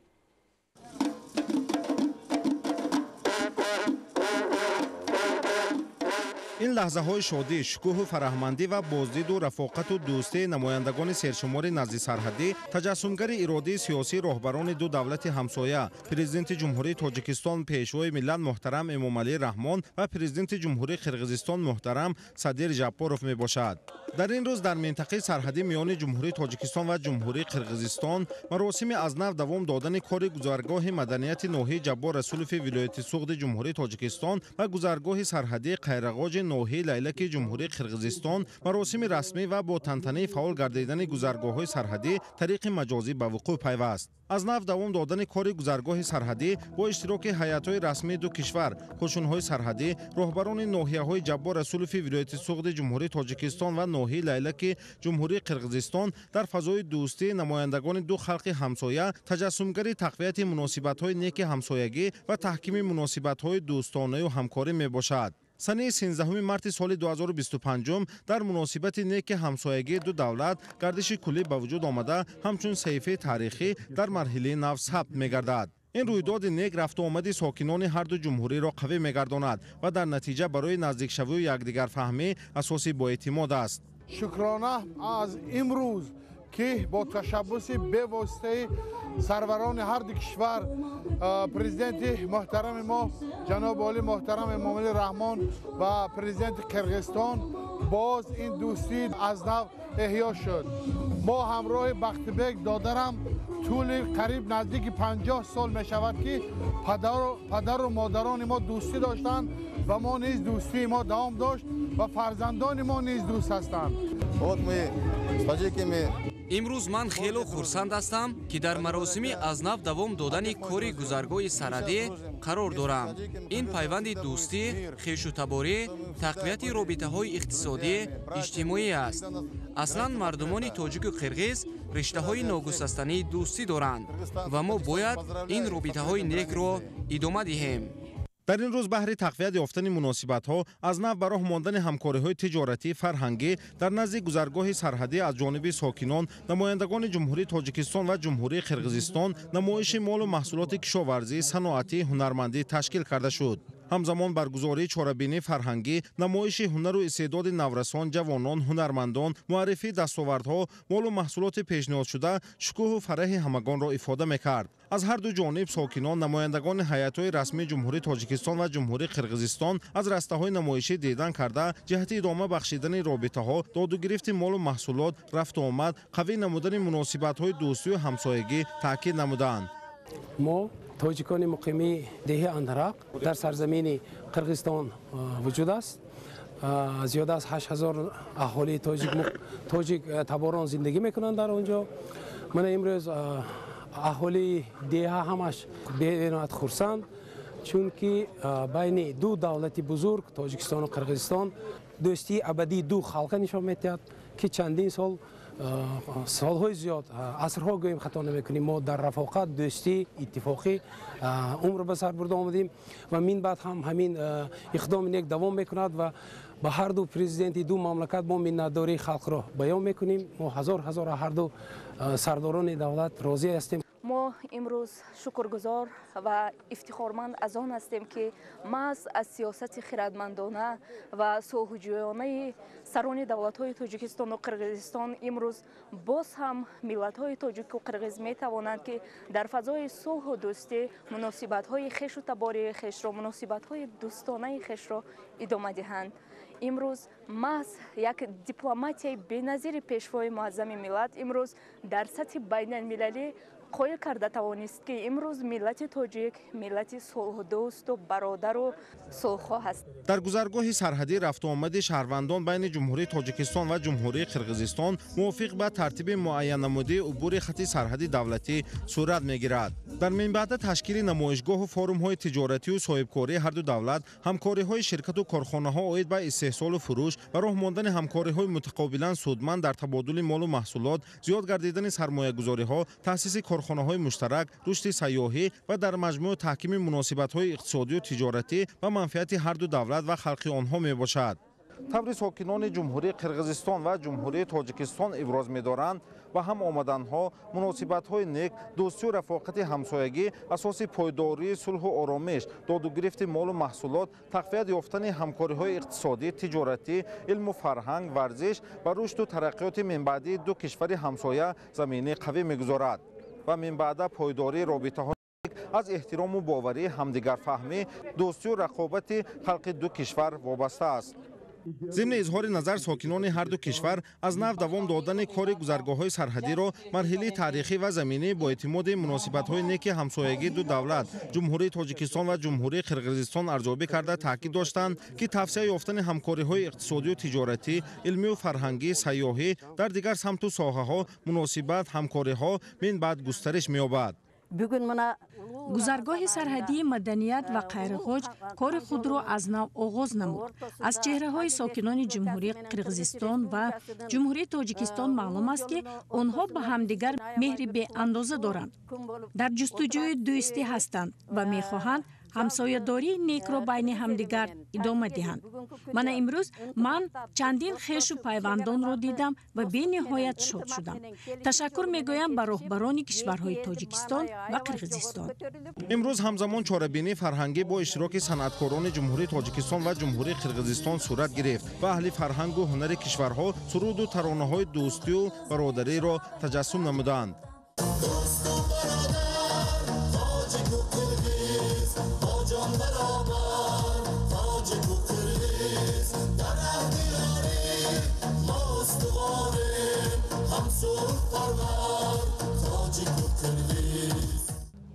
Ин лаҳзаҳои шодӣ, шукӯҳу фараҳмандӣ ва боздиду рафоқату дӯстии намояндагони сершумори наздисарҳадӣ таҷассумгари иродии сиёсии роҳбарони ду давлати ҳамсоя, Президенти Ҷумҳурии Тоҷикистон, Пешвои миллат муҳтарам Эмомалӣ Раҳмон ва Президенти Ҷумҳурии Қирғизистон муҳтарам Садир Жапаров мебошад. Дар ин рӯз дар минтақаи сарҳадӣ миёни Ҷумҳурии Тоҷикистон ва Ҷумҳурии Қирғизистон маросими аз нав давом додани кори гузаргоҳи маданияти ноҳияи Ҷаббор Расулови вилояти Суғди Ҷумҳурии Тоҷикистон ва гузаргоҳи сарҳадии Қайрағоҷи ноҳияи Лайлаки Ҷумҳурии Қирғизистон маросими расмӣ ва бо тантанаи фаъол гардидани гузаргоҳҳои сарҳадӣ тариқи маҷозӣ ба вуқӯъ пайваст. Аз нав давом додани кори гузаргоҳи сарҳадӣ бо иштироки ҳайатҳои расмии ду кишвар, қӯшунҳои сарҳадӣ, роҳбарони ноҳияҳои Ҷаббор Расулови вилояти Суғди Ҷумҳурии Тоҷикистон ва ноҳияи Лайлаки Ҷумҳурии Қирғизистон дар фазои дӯстии намояндагони ду халқи ҳамсоя таҷассумгари тақвияти муносибатҳои неки ҳамсоягӣ ва таҳкими муносибатҳои дӯстонаю ҳамкорӣ мебошад. Санаи 13 марти соли 2025 дар муносибати неки ҳамсоягии ду давлат гардиши куллӣ ба вуҷуд омада, ҳамчун саҳифаи таърихӣ дар марҳилаи нав сабт мегардад. Ин рӯйдоди нек рафтуомади сокинони ҳарду ҷумҳуриро қавӣ мегардонад ва дар натиҷа барои наздикшавию якдигарфаҳмӣ асоси боэътимод аст. Шукрона аз имрӯз, ки бо ташаббуси бевоситаи сарварони ҳар ду кишвар, президенти муҳтарами мо ҷаноби олӣ муҳтарам Эмомалӣ Раҳмон ва президенти Қирғизистон, боз ин дӯстӣ аз нав эҳё шуд. Мо ҳамроҳи Бахтибек додарам тӯли қариб наздики 50 сол мешавад, ки падару модарони мо дӯстӣ доштанд ва мо низ дӯстии мо давом дошт ва фарзандони мо низ дӯст ҳастанд. Имрӯз ман хело хурсанд ҳастам, ки дар маросими аз нав давом додани кори гузаргоҳи сарҳадӣ қарор дорам. Ин пайванди дӯстӣ, хешутаборӣ, тақвияти робитаҳои иқтисодӣ, иҷтимоӣ аст. Аслан мардумони тоҷику қирғиз риштаҳои ногусастании дӯстӣ доранд ва мо бояд ин робитаҳои некро идома диҳем. Дар ин рӯз баҳри тақвият ёфтани муносибатҳо, аз нав ба роҳ мондани ҳамкориҳои тиҷоратӣ, фарҳангӣ дар назди гузаргоҳи сарҳадӣ аз ҷониби сокинон, намояндагони Ҷумҳурии Тоҷикистон ва Ҷумҳурии Қирғизистон намоиши молу маҳсулоти кишоварзӣ, саноатӣ, ҳунармандӣ ташкил карда шуд. Ҳамзамон баргузории чорабинии фарҳангӣ, намоиши ҳунару истеъдоди наврасон, ҷавонон, ҳунармандон, муаррифии дастовардҳо, молу маҳсулоти пешниҳодшуда шукӯҳу фараҳи ҳамагонро ифода мекард. Аз ҳар ду ҷониб сокинон, намояндагони ҳайатҳои расмии Ҷумҳурии Тоҷикистон ва Ҷумҳурии Қирғизистон аз растаҳои намоишӣ дидан карда, ҷиҳати идома бахшидани робитаҳо, додугирифти молу маҳсулот, рафтуомад, қавӣ намудани муносибатҳои дӯстию ҳамсоягӣ таъкид намуданд. Мо тоҷикони муқимии деҳи Андарақ дар сарзамини Қирғизистон вуҷуд аст. Зиёда аз 8000 аҳолии тоҷик таборон зиндагӣ мекунанд дар он ҷо. Мана имрӯз аҳолии деҳа ҳамаш беноҳият хурсанд, чунки байни ду давлати бузург, Тоҷикистону Қирғизистон, дӯстии абадии ду халқа нишон медиҳад, ки чандин сол, солҳои зиёд, асрҳо гӯем хато намекунем, мо дар рафоқат, дӯстӣ, иттифоқӣ умр ба сар бурда омадем ва мин баъд ҳам ҳамин иқдоми нек давом мекунад ва ба ҳар ду президенти ду мамлакат мо миннатдории халқро баён мекунем. Мо ҳазор ҳазор ҳар ду сардорони давлат розӣ ҳастем. Мо имрӯз шукргузор ва ифтихорманд аз он ҳастем, ки маҳз аз сиёсати хирадмандона ва сулҳҷӯёнаи сарони давлатҳои Тоҷикистону Қирғизистон имрӯз боз ҳам миллатҳои тоҷику қирғиз метавонанд, ки дар фазои сулҳу дӯстӣ муносибатҳои хешу табории хешро, муносибатҳои дӯстонаи хешро идома диҳанд. Имрӯз маҳз як дипломатияи беназири пешвои муаззами миллат имрӯз дар сатҳи байналмилалӣ қоил карда тавонист, ки имрӯз миллати тоҷик миллати сулҳдӯсту бародару сулҳхоҳ аст. Дар гузаргоҳи сарҳадӣ рафтуомади шаҳрвандон байни Ҷумҳурии Тоҷикистон ва Ҷумҳурии Қирғизистон мувофиқ ба тартиби муайяннамудии убури хати сарҳади давлатӣ сурат мегирад. Дар минбаъда ташкили намоишгоҳу форумҳои тиҷоратию соҳибкории ҳарду давлат, ҳамкориҳои ширкату корхонаҳо оид ба истеҳсолу фурӯш, ба роҳ мондани ҳамкориҳои мутақобилан судманд дар табодули молу маҳсулот, зиёд гардидани сармоягузориҳо, таъсиси корхонаҳои муштарак, рушди сайёҳӣ ва дар маҷмӯъ таҳкими муносибатҳои иқтисодию тиҷоратӣ ба манфиати ҳарду давлат ва халқи онҳо мебошад. Таври сокинони Ҷумҳурии Қирғизистон ва Ҷумҳурии Тоҷикистон иброз медоранд, ба ҳам омаданҳо, муносибатҳои нек, дӯстию рафоқати ҳамсоягӣ асоси пойдории сулҳу оромиш, додугирифти молу маҳсулот, тақвият ёфтани ҳамкориҳои иқтисодӣ, тиҷоратӣ, илму фарҳанг, варзиш ва рушду тараққиёти минбаъдии ду кишвари ҳамсоя заминаи қавӣ мегузорад ва минбаъда пойдории робитаҳо аз эҳтирому боварӣ, ҳамдигарфаҳмӣ, дӯстию рақобати халқи ду кишвар вобаста аст. Зимни изҳори назар сокинони ҳарду кишвар аз нав давом додани кори гузаргоҳҳои сарҳадиро марҳилаи таърихӣ ва заминӣ бо эътимоди муносибатҳои неки ҳамсоягии ду давлат, Ҷумҳурии Тоҷикистон ва Ҷумҳурии Қирғизистон арзёбӣ карда таъкид доштанд, ки тавсия ёфтани ҳамкориҳои иқтисодию тиҷоратӣ, илмию фарҳангӣ, сайёҳӣ дар дигар самту соҳаҳо муносибат, ҳамкориҳо минбаъд густариш меёбад. Гузаргоҳи сарҳадии Маданият ва Қайрғоҷ кори худро аз нав оғоз намуд. Аз чеҳраҳои сокинони Ҷумҳурии Қирғизистон ва Ҷумҳурии Тоҷикистон маълум аст, ки онҳо ба ҳамдигар меҳри беандоза доранд, дар ҷустуҷӯи дӯстӣ ҳастанд ва мехоҳанд ҳамсоядории некро байни ҳамдигар идома диҳанд. Мана имрӯз ман чандин хешу пайвандонро дидам ва бениҳоят шод шудам. Ташаккур мегӯям ба роҳбарони кишварҳои Тоҷикистон ва Қирғизистон. Имрӯз ҳамзамон чорабинии фарҳангӣ бо иштироки санъаткорони Ҷумҳурии Тоҷикистон ва Ҷумҳурии Қирғизистон сурат гирифт ва аҳли фарҳангу ҳунари кишварҳо суруду таронаҳои дӯстию бародариро таҷассум намуданд.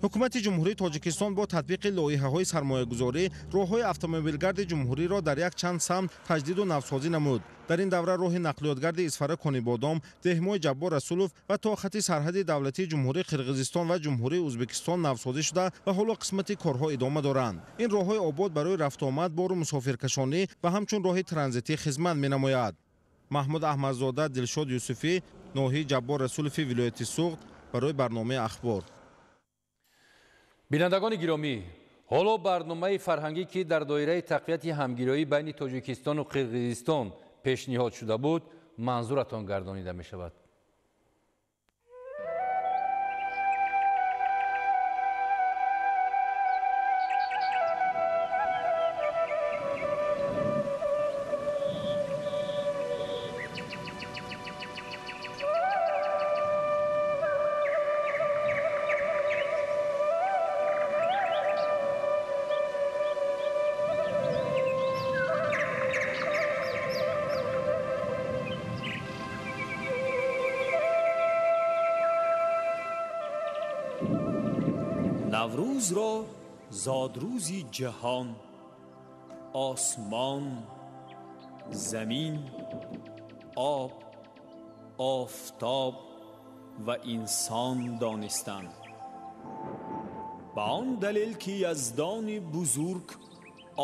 Ҳукумати Ҷумҳурии Тоҷикистон бо татбиқи лоиҳаҳои сармоягузорӣ роҳҳои автомобилгарди ҷумҳуриро дар якчанд самт таҷдиду навсозӣ намуд. Дар ин давра роҳи нақлиётгарди Исфара Конибодом, деҳмои Ҷаббор Расулов ва то хати сарҳади давлатии Ҷумҳурии Қирғизистон ва Ҷумҳурии Ӯзбекистон навсозӣ шуда ва ҳоло қисмати корҳо идома доранд. Ин роҳҳои обод барои рафтуомад, бору мусофиркашонӣ ва ҳамчун роҳи транзитӣ хизмат менамояд. Маҳмуд Аҳмадзода, Дилшод Юсуфӣ, ноҳияи Ҷаббор Расулови вилояти Суғд барои барномаи Ахбор. Бинандагони гиромӣ, ҳоло барномаи фарҳангӣ, ки дар доираи тақвияти ҳамгироӣ байни Тоҷикистону Қирғизистон пешниҳод шуда буд, манзуратон гардонида мешавад. Наврӯзро зодрӯзи ҷаҳон, осмон, замин, об, офтоб ва инсон донистанд. Ба он далел ки Яздони бузург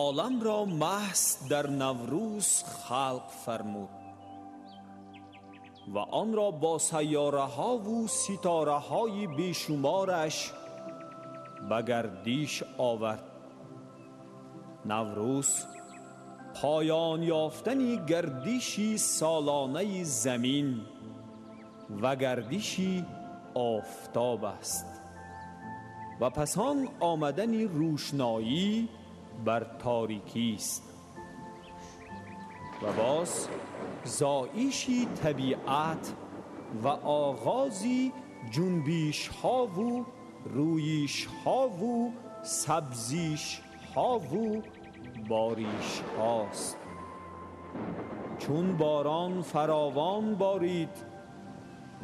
оламро маҳз дар Наврӯз халқ фармуд ва онро бо сайёраҳову ситораҳои бешумораш ба гардиш овард. Наврӯз поён ёфтани гардиши солонаи замин ва гардиши офтоб аст. ва пас он омадани рӯшноӣ бар торикист ва боз зоиши табиат ва оғози ҷунбишҳову рӯишҳову сабзишҳову боришҳост. Чун борон фаровон борид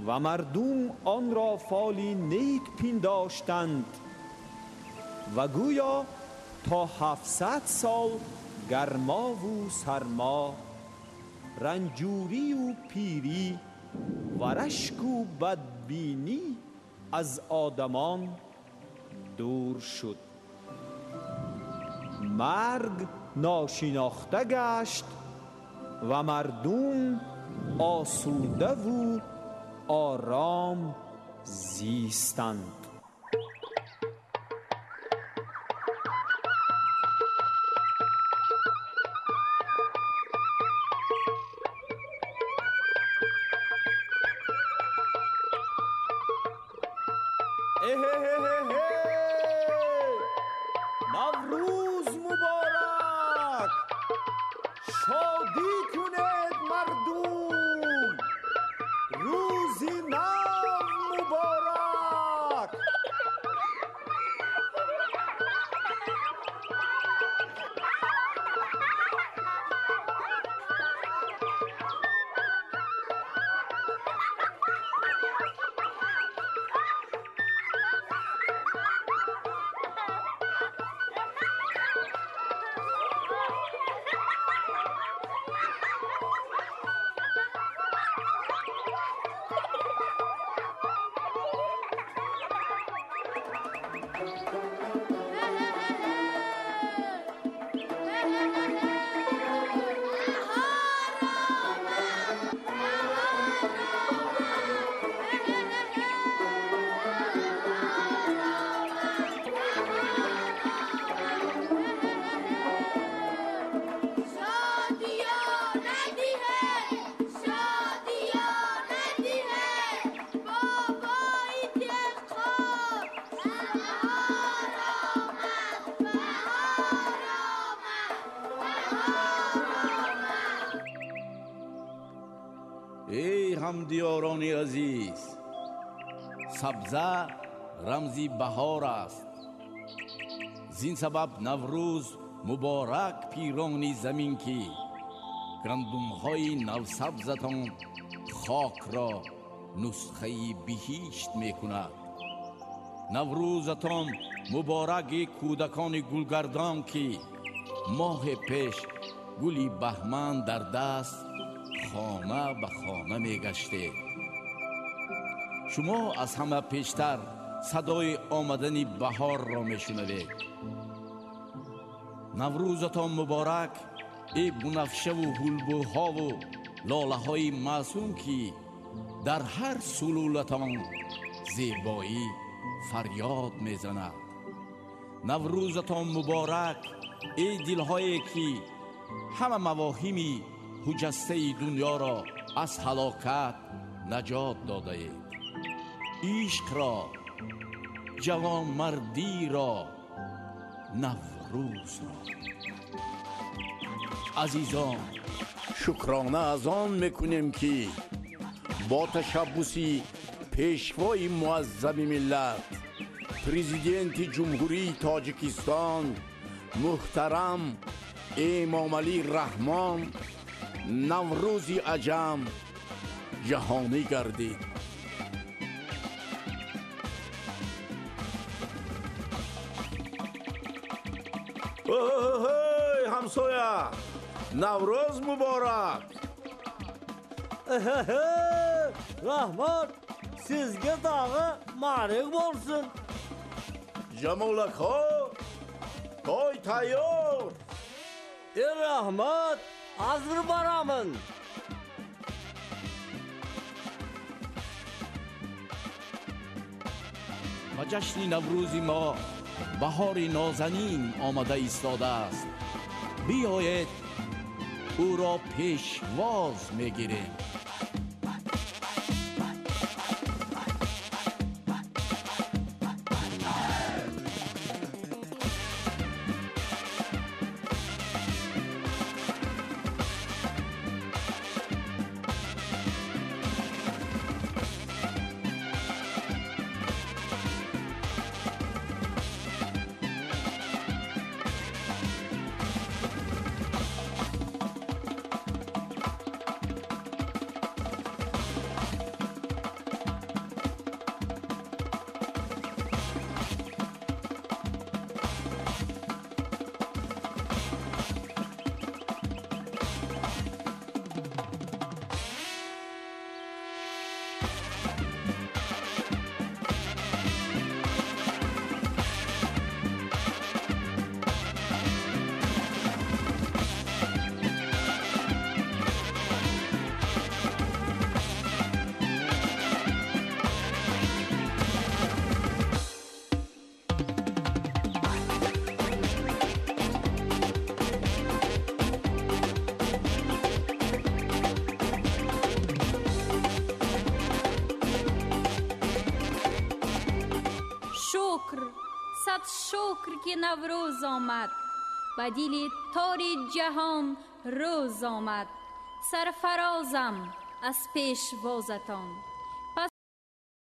ва мардум онро фоли нек пиндоштанд ва гӯё то 700 сол гармову сармо, ранҷурию пирӣ ва рашку бадбинӣ аз одамон дур шуд. Марг ношинохта гашт ва мардум осудаву ором зистанд. Наврӯз муборак! Шодӣ кунед мардум! Рӯзи нав муборак! Эй ҳамдиёрони азиз, сабза рамзи баҳор аст. Зин сабаб Наврӯз муборак, пирони замин, ки гандумҳои навсабзатон хокро нусхаи биҳишт мекунад. Наврӯзатон муборак, эй кӯдакони гулгардон, ки моҳе пеш гули баҳман дар даст хона ба хона мегаштед. Шумо аз ҳама пештар садои омадани баҳорро мешунавед. Наврӯзатон муборак, эй бунафшаву ҳулбуҳову лолаҳои маъсум, ки дар ҳар сулулатон зебоӣ фарёд мезанад. Наврӯзатон муборак, эй дилҳое ки ҳама мавоҳими ҳуҷастаи дунёро аз ҳалокат наҷот додаед. Ишқро, ҷавонмардиро, Наврӯзро. Азизон, шукрона аз он мекунем, ки бо ташаббуси пешвои муаззами миллат, президенти Ҷумҳурии Тоҷикистон муҳтарам Эмомалӣ Раҳмон, Наврӯзи аҷам ҷаҳонӣ гардид. Эй ҳамсоя, Наврӯз муборак! Раҳмат, сизга дагы маарек болсун. Ҷамолакҳо, той тайёр. Раҳмат, азыр барамын. Ба ҷашни Наврӯзи мо баҳори нозанин омада истодааст. Биёед, ӯро пешвоз мегирем. Шукр, ки Наврӯз омад, ба дили тори ҷаҳон рӯз омад. Сарфарозам аз пешвозатон.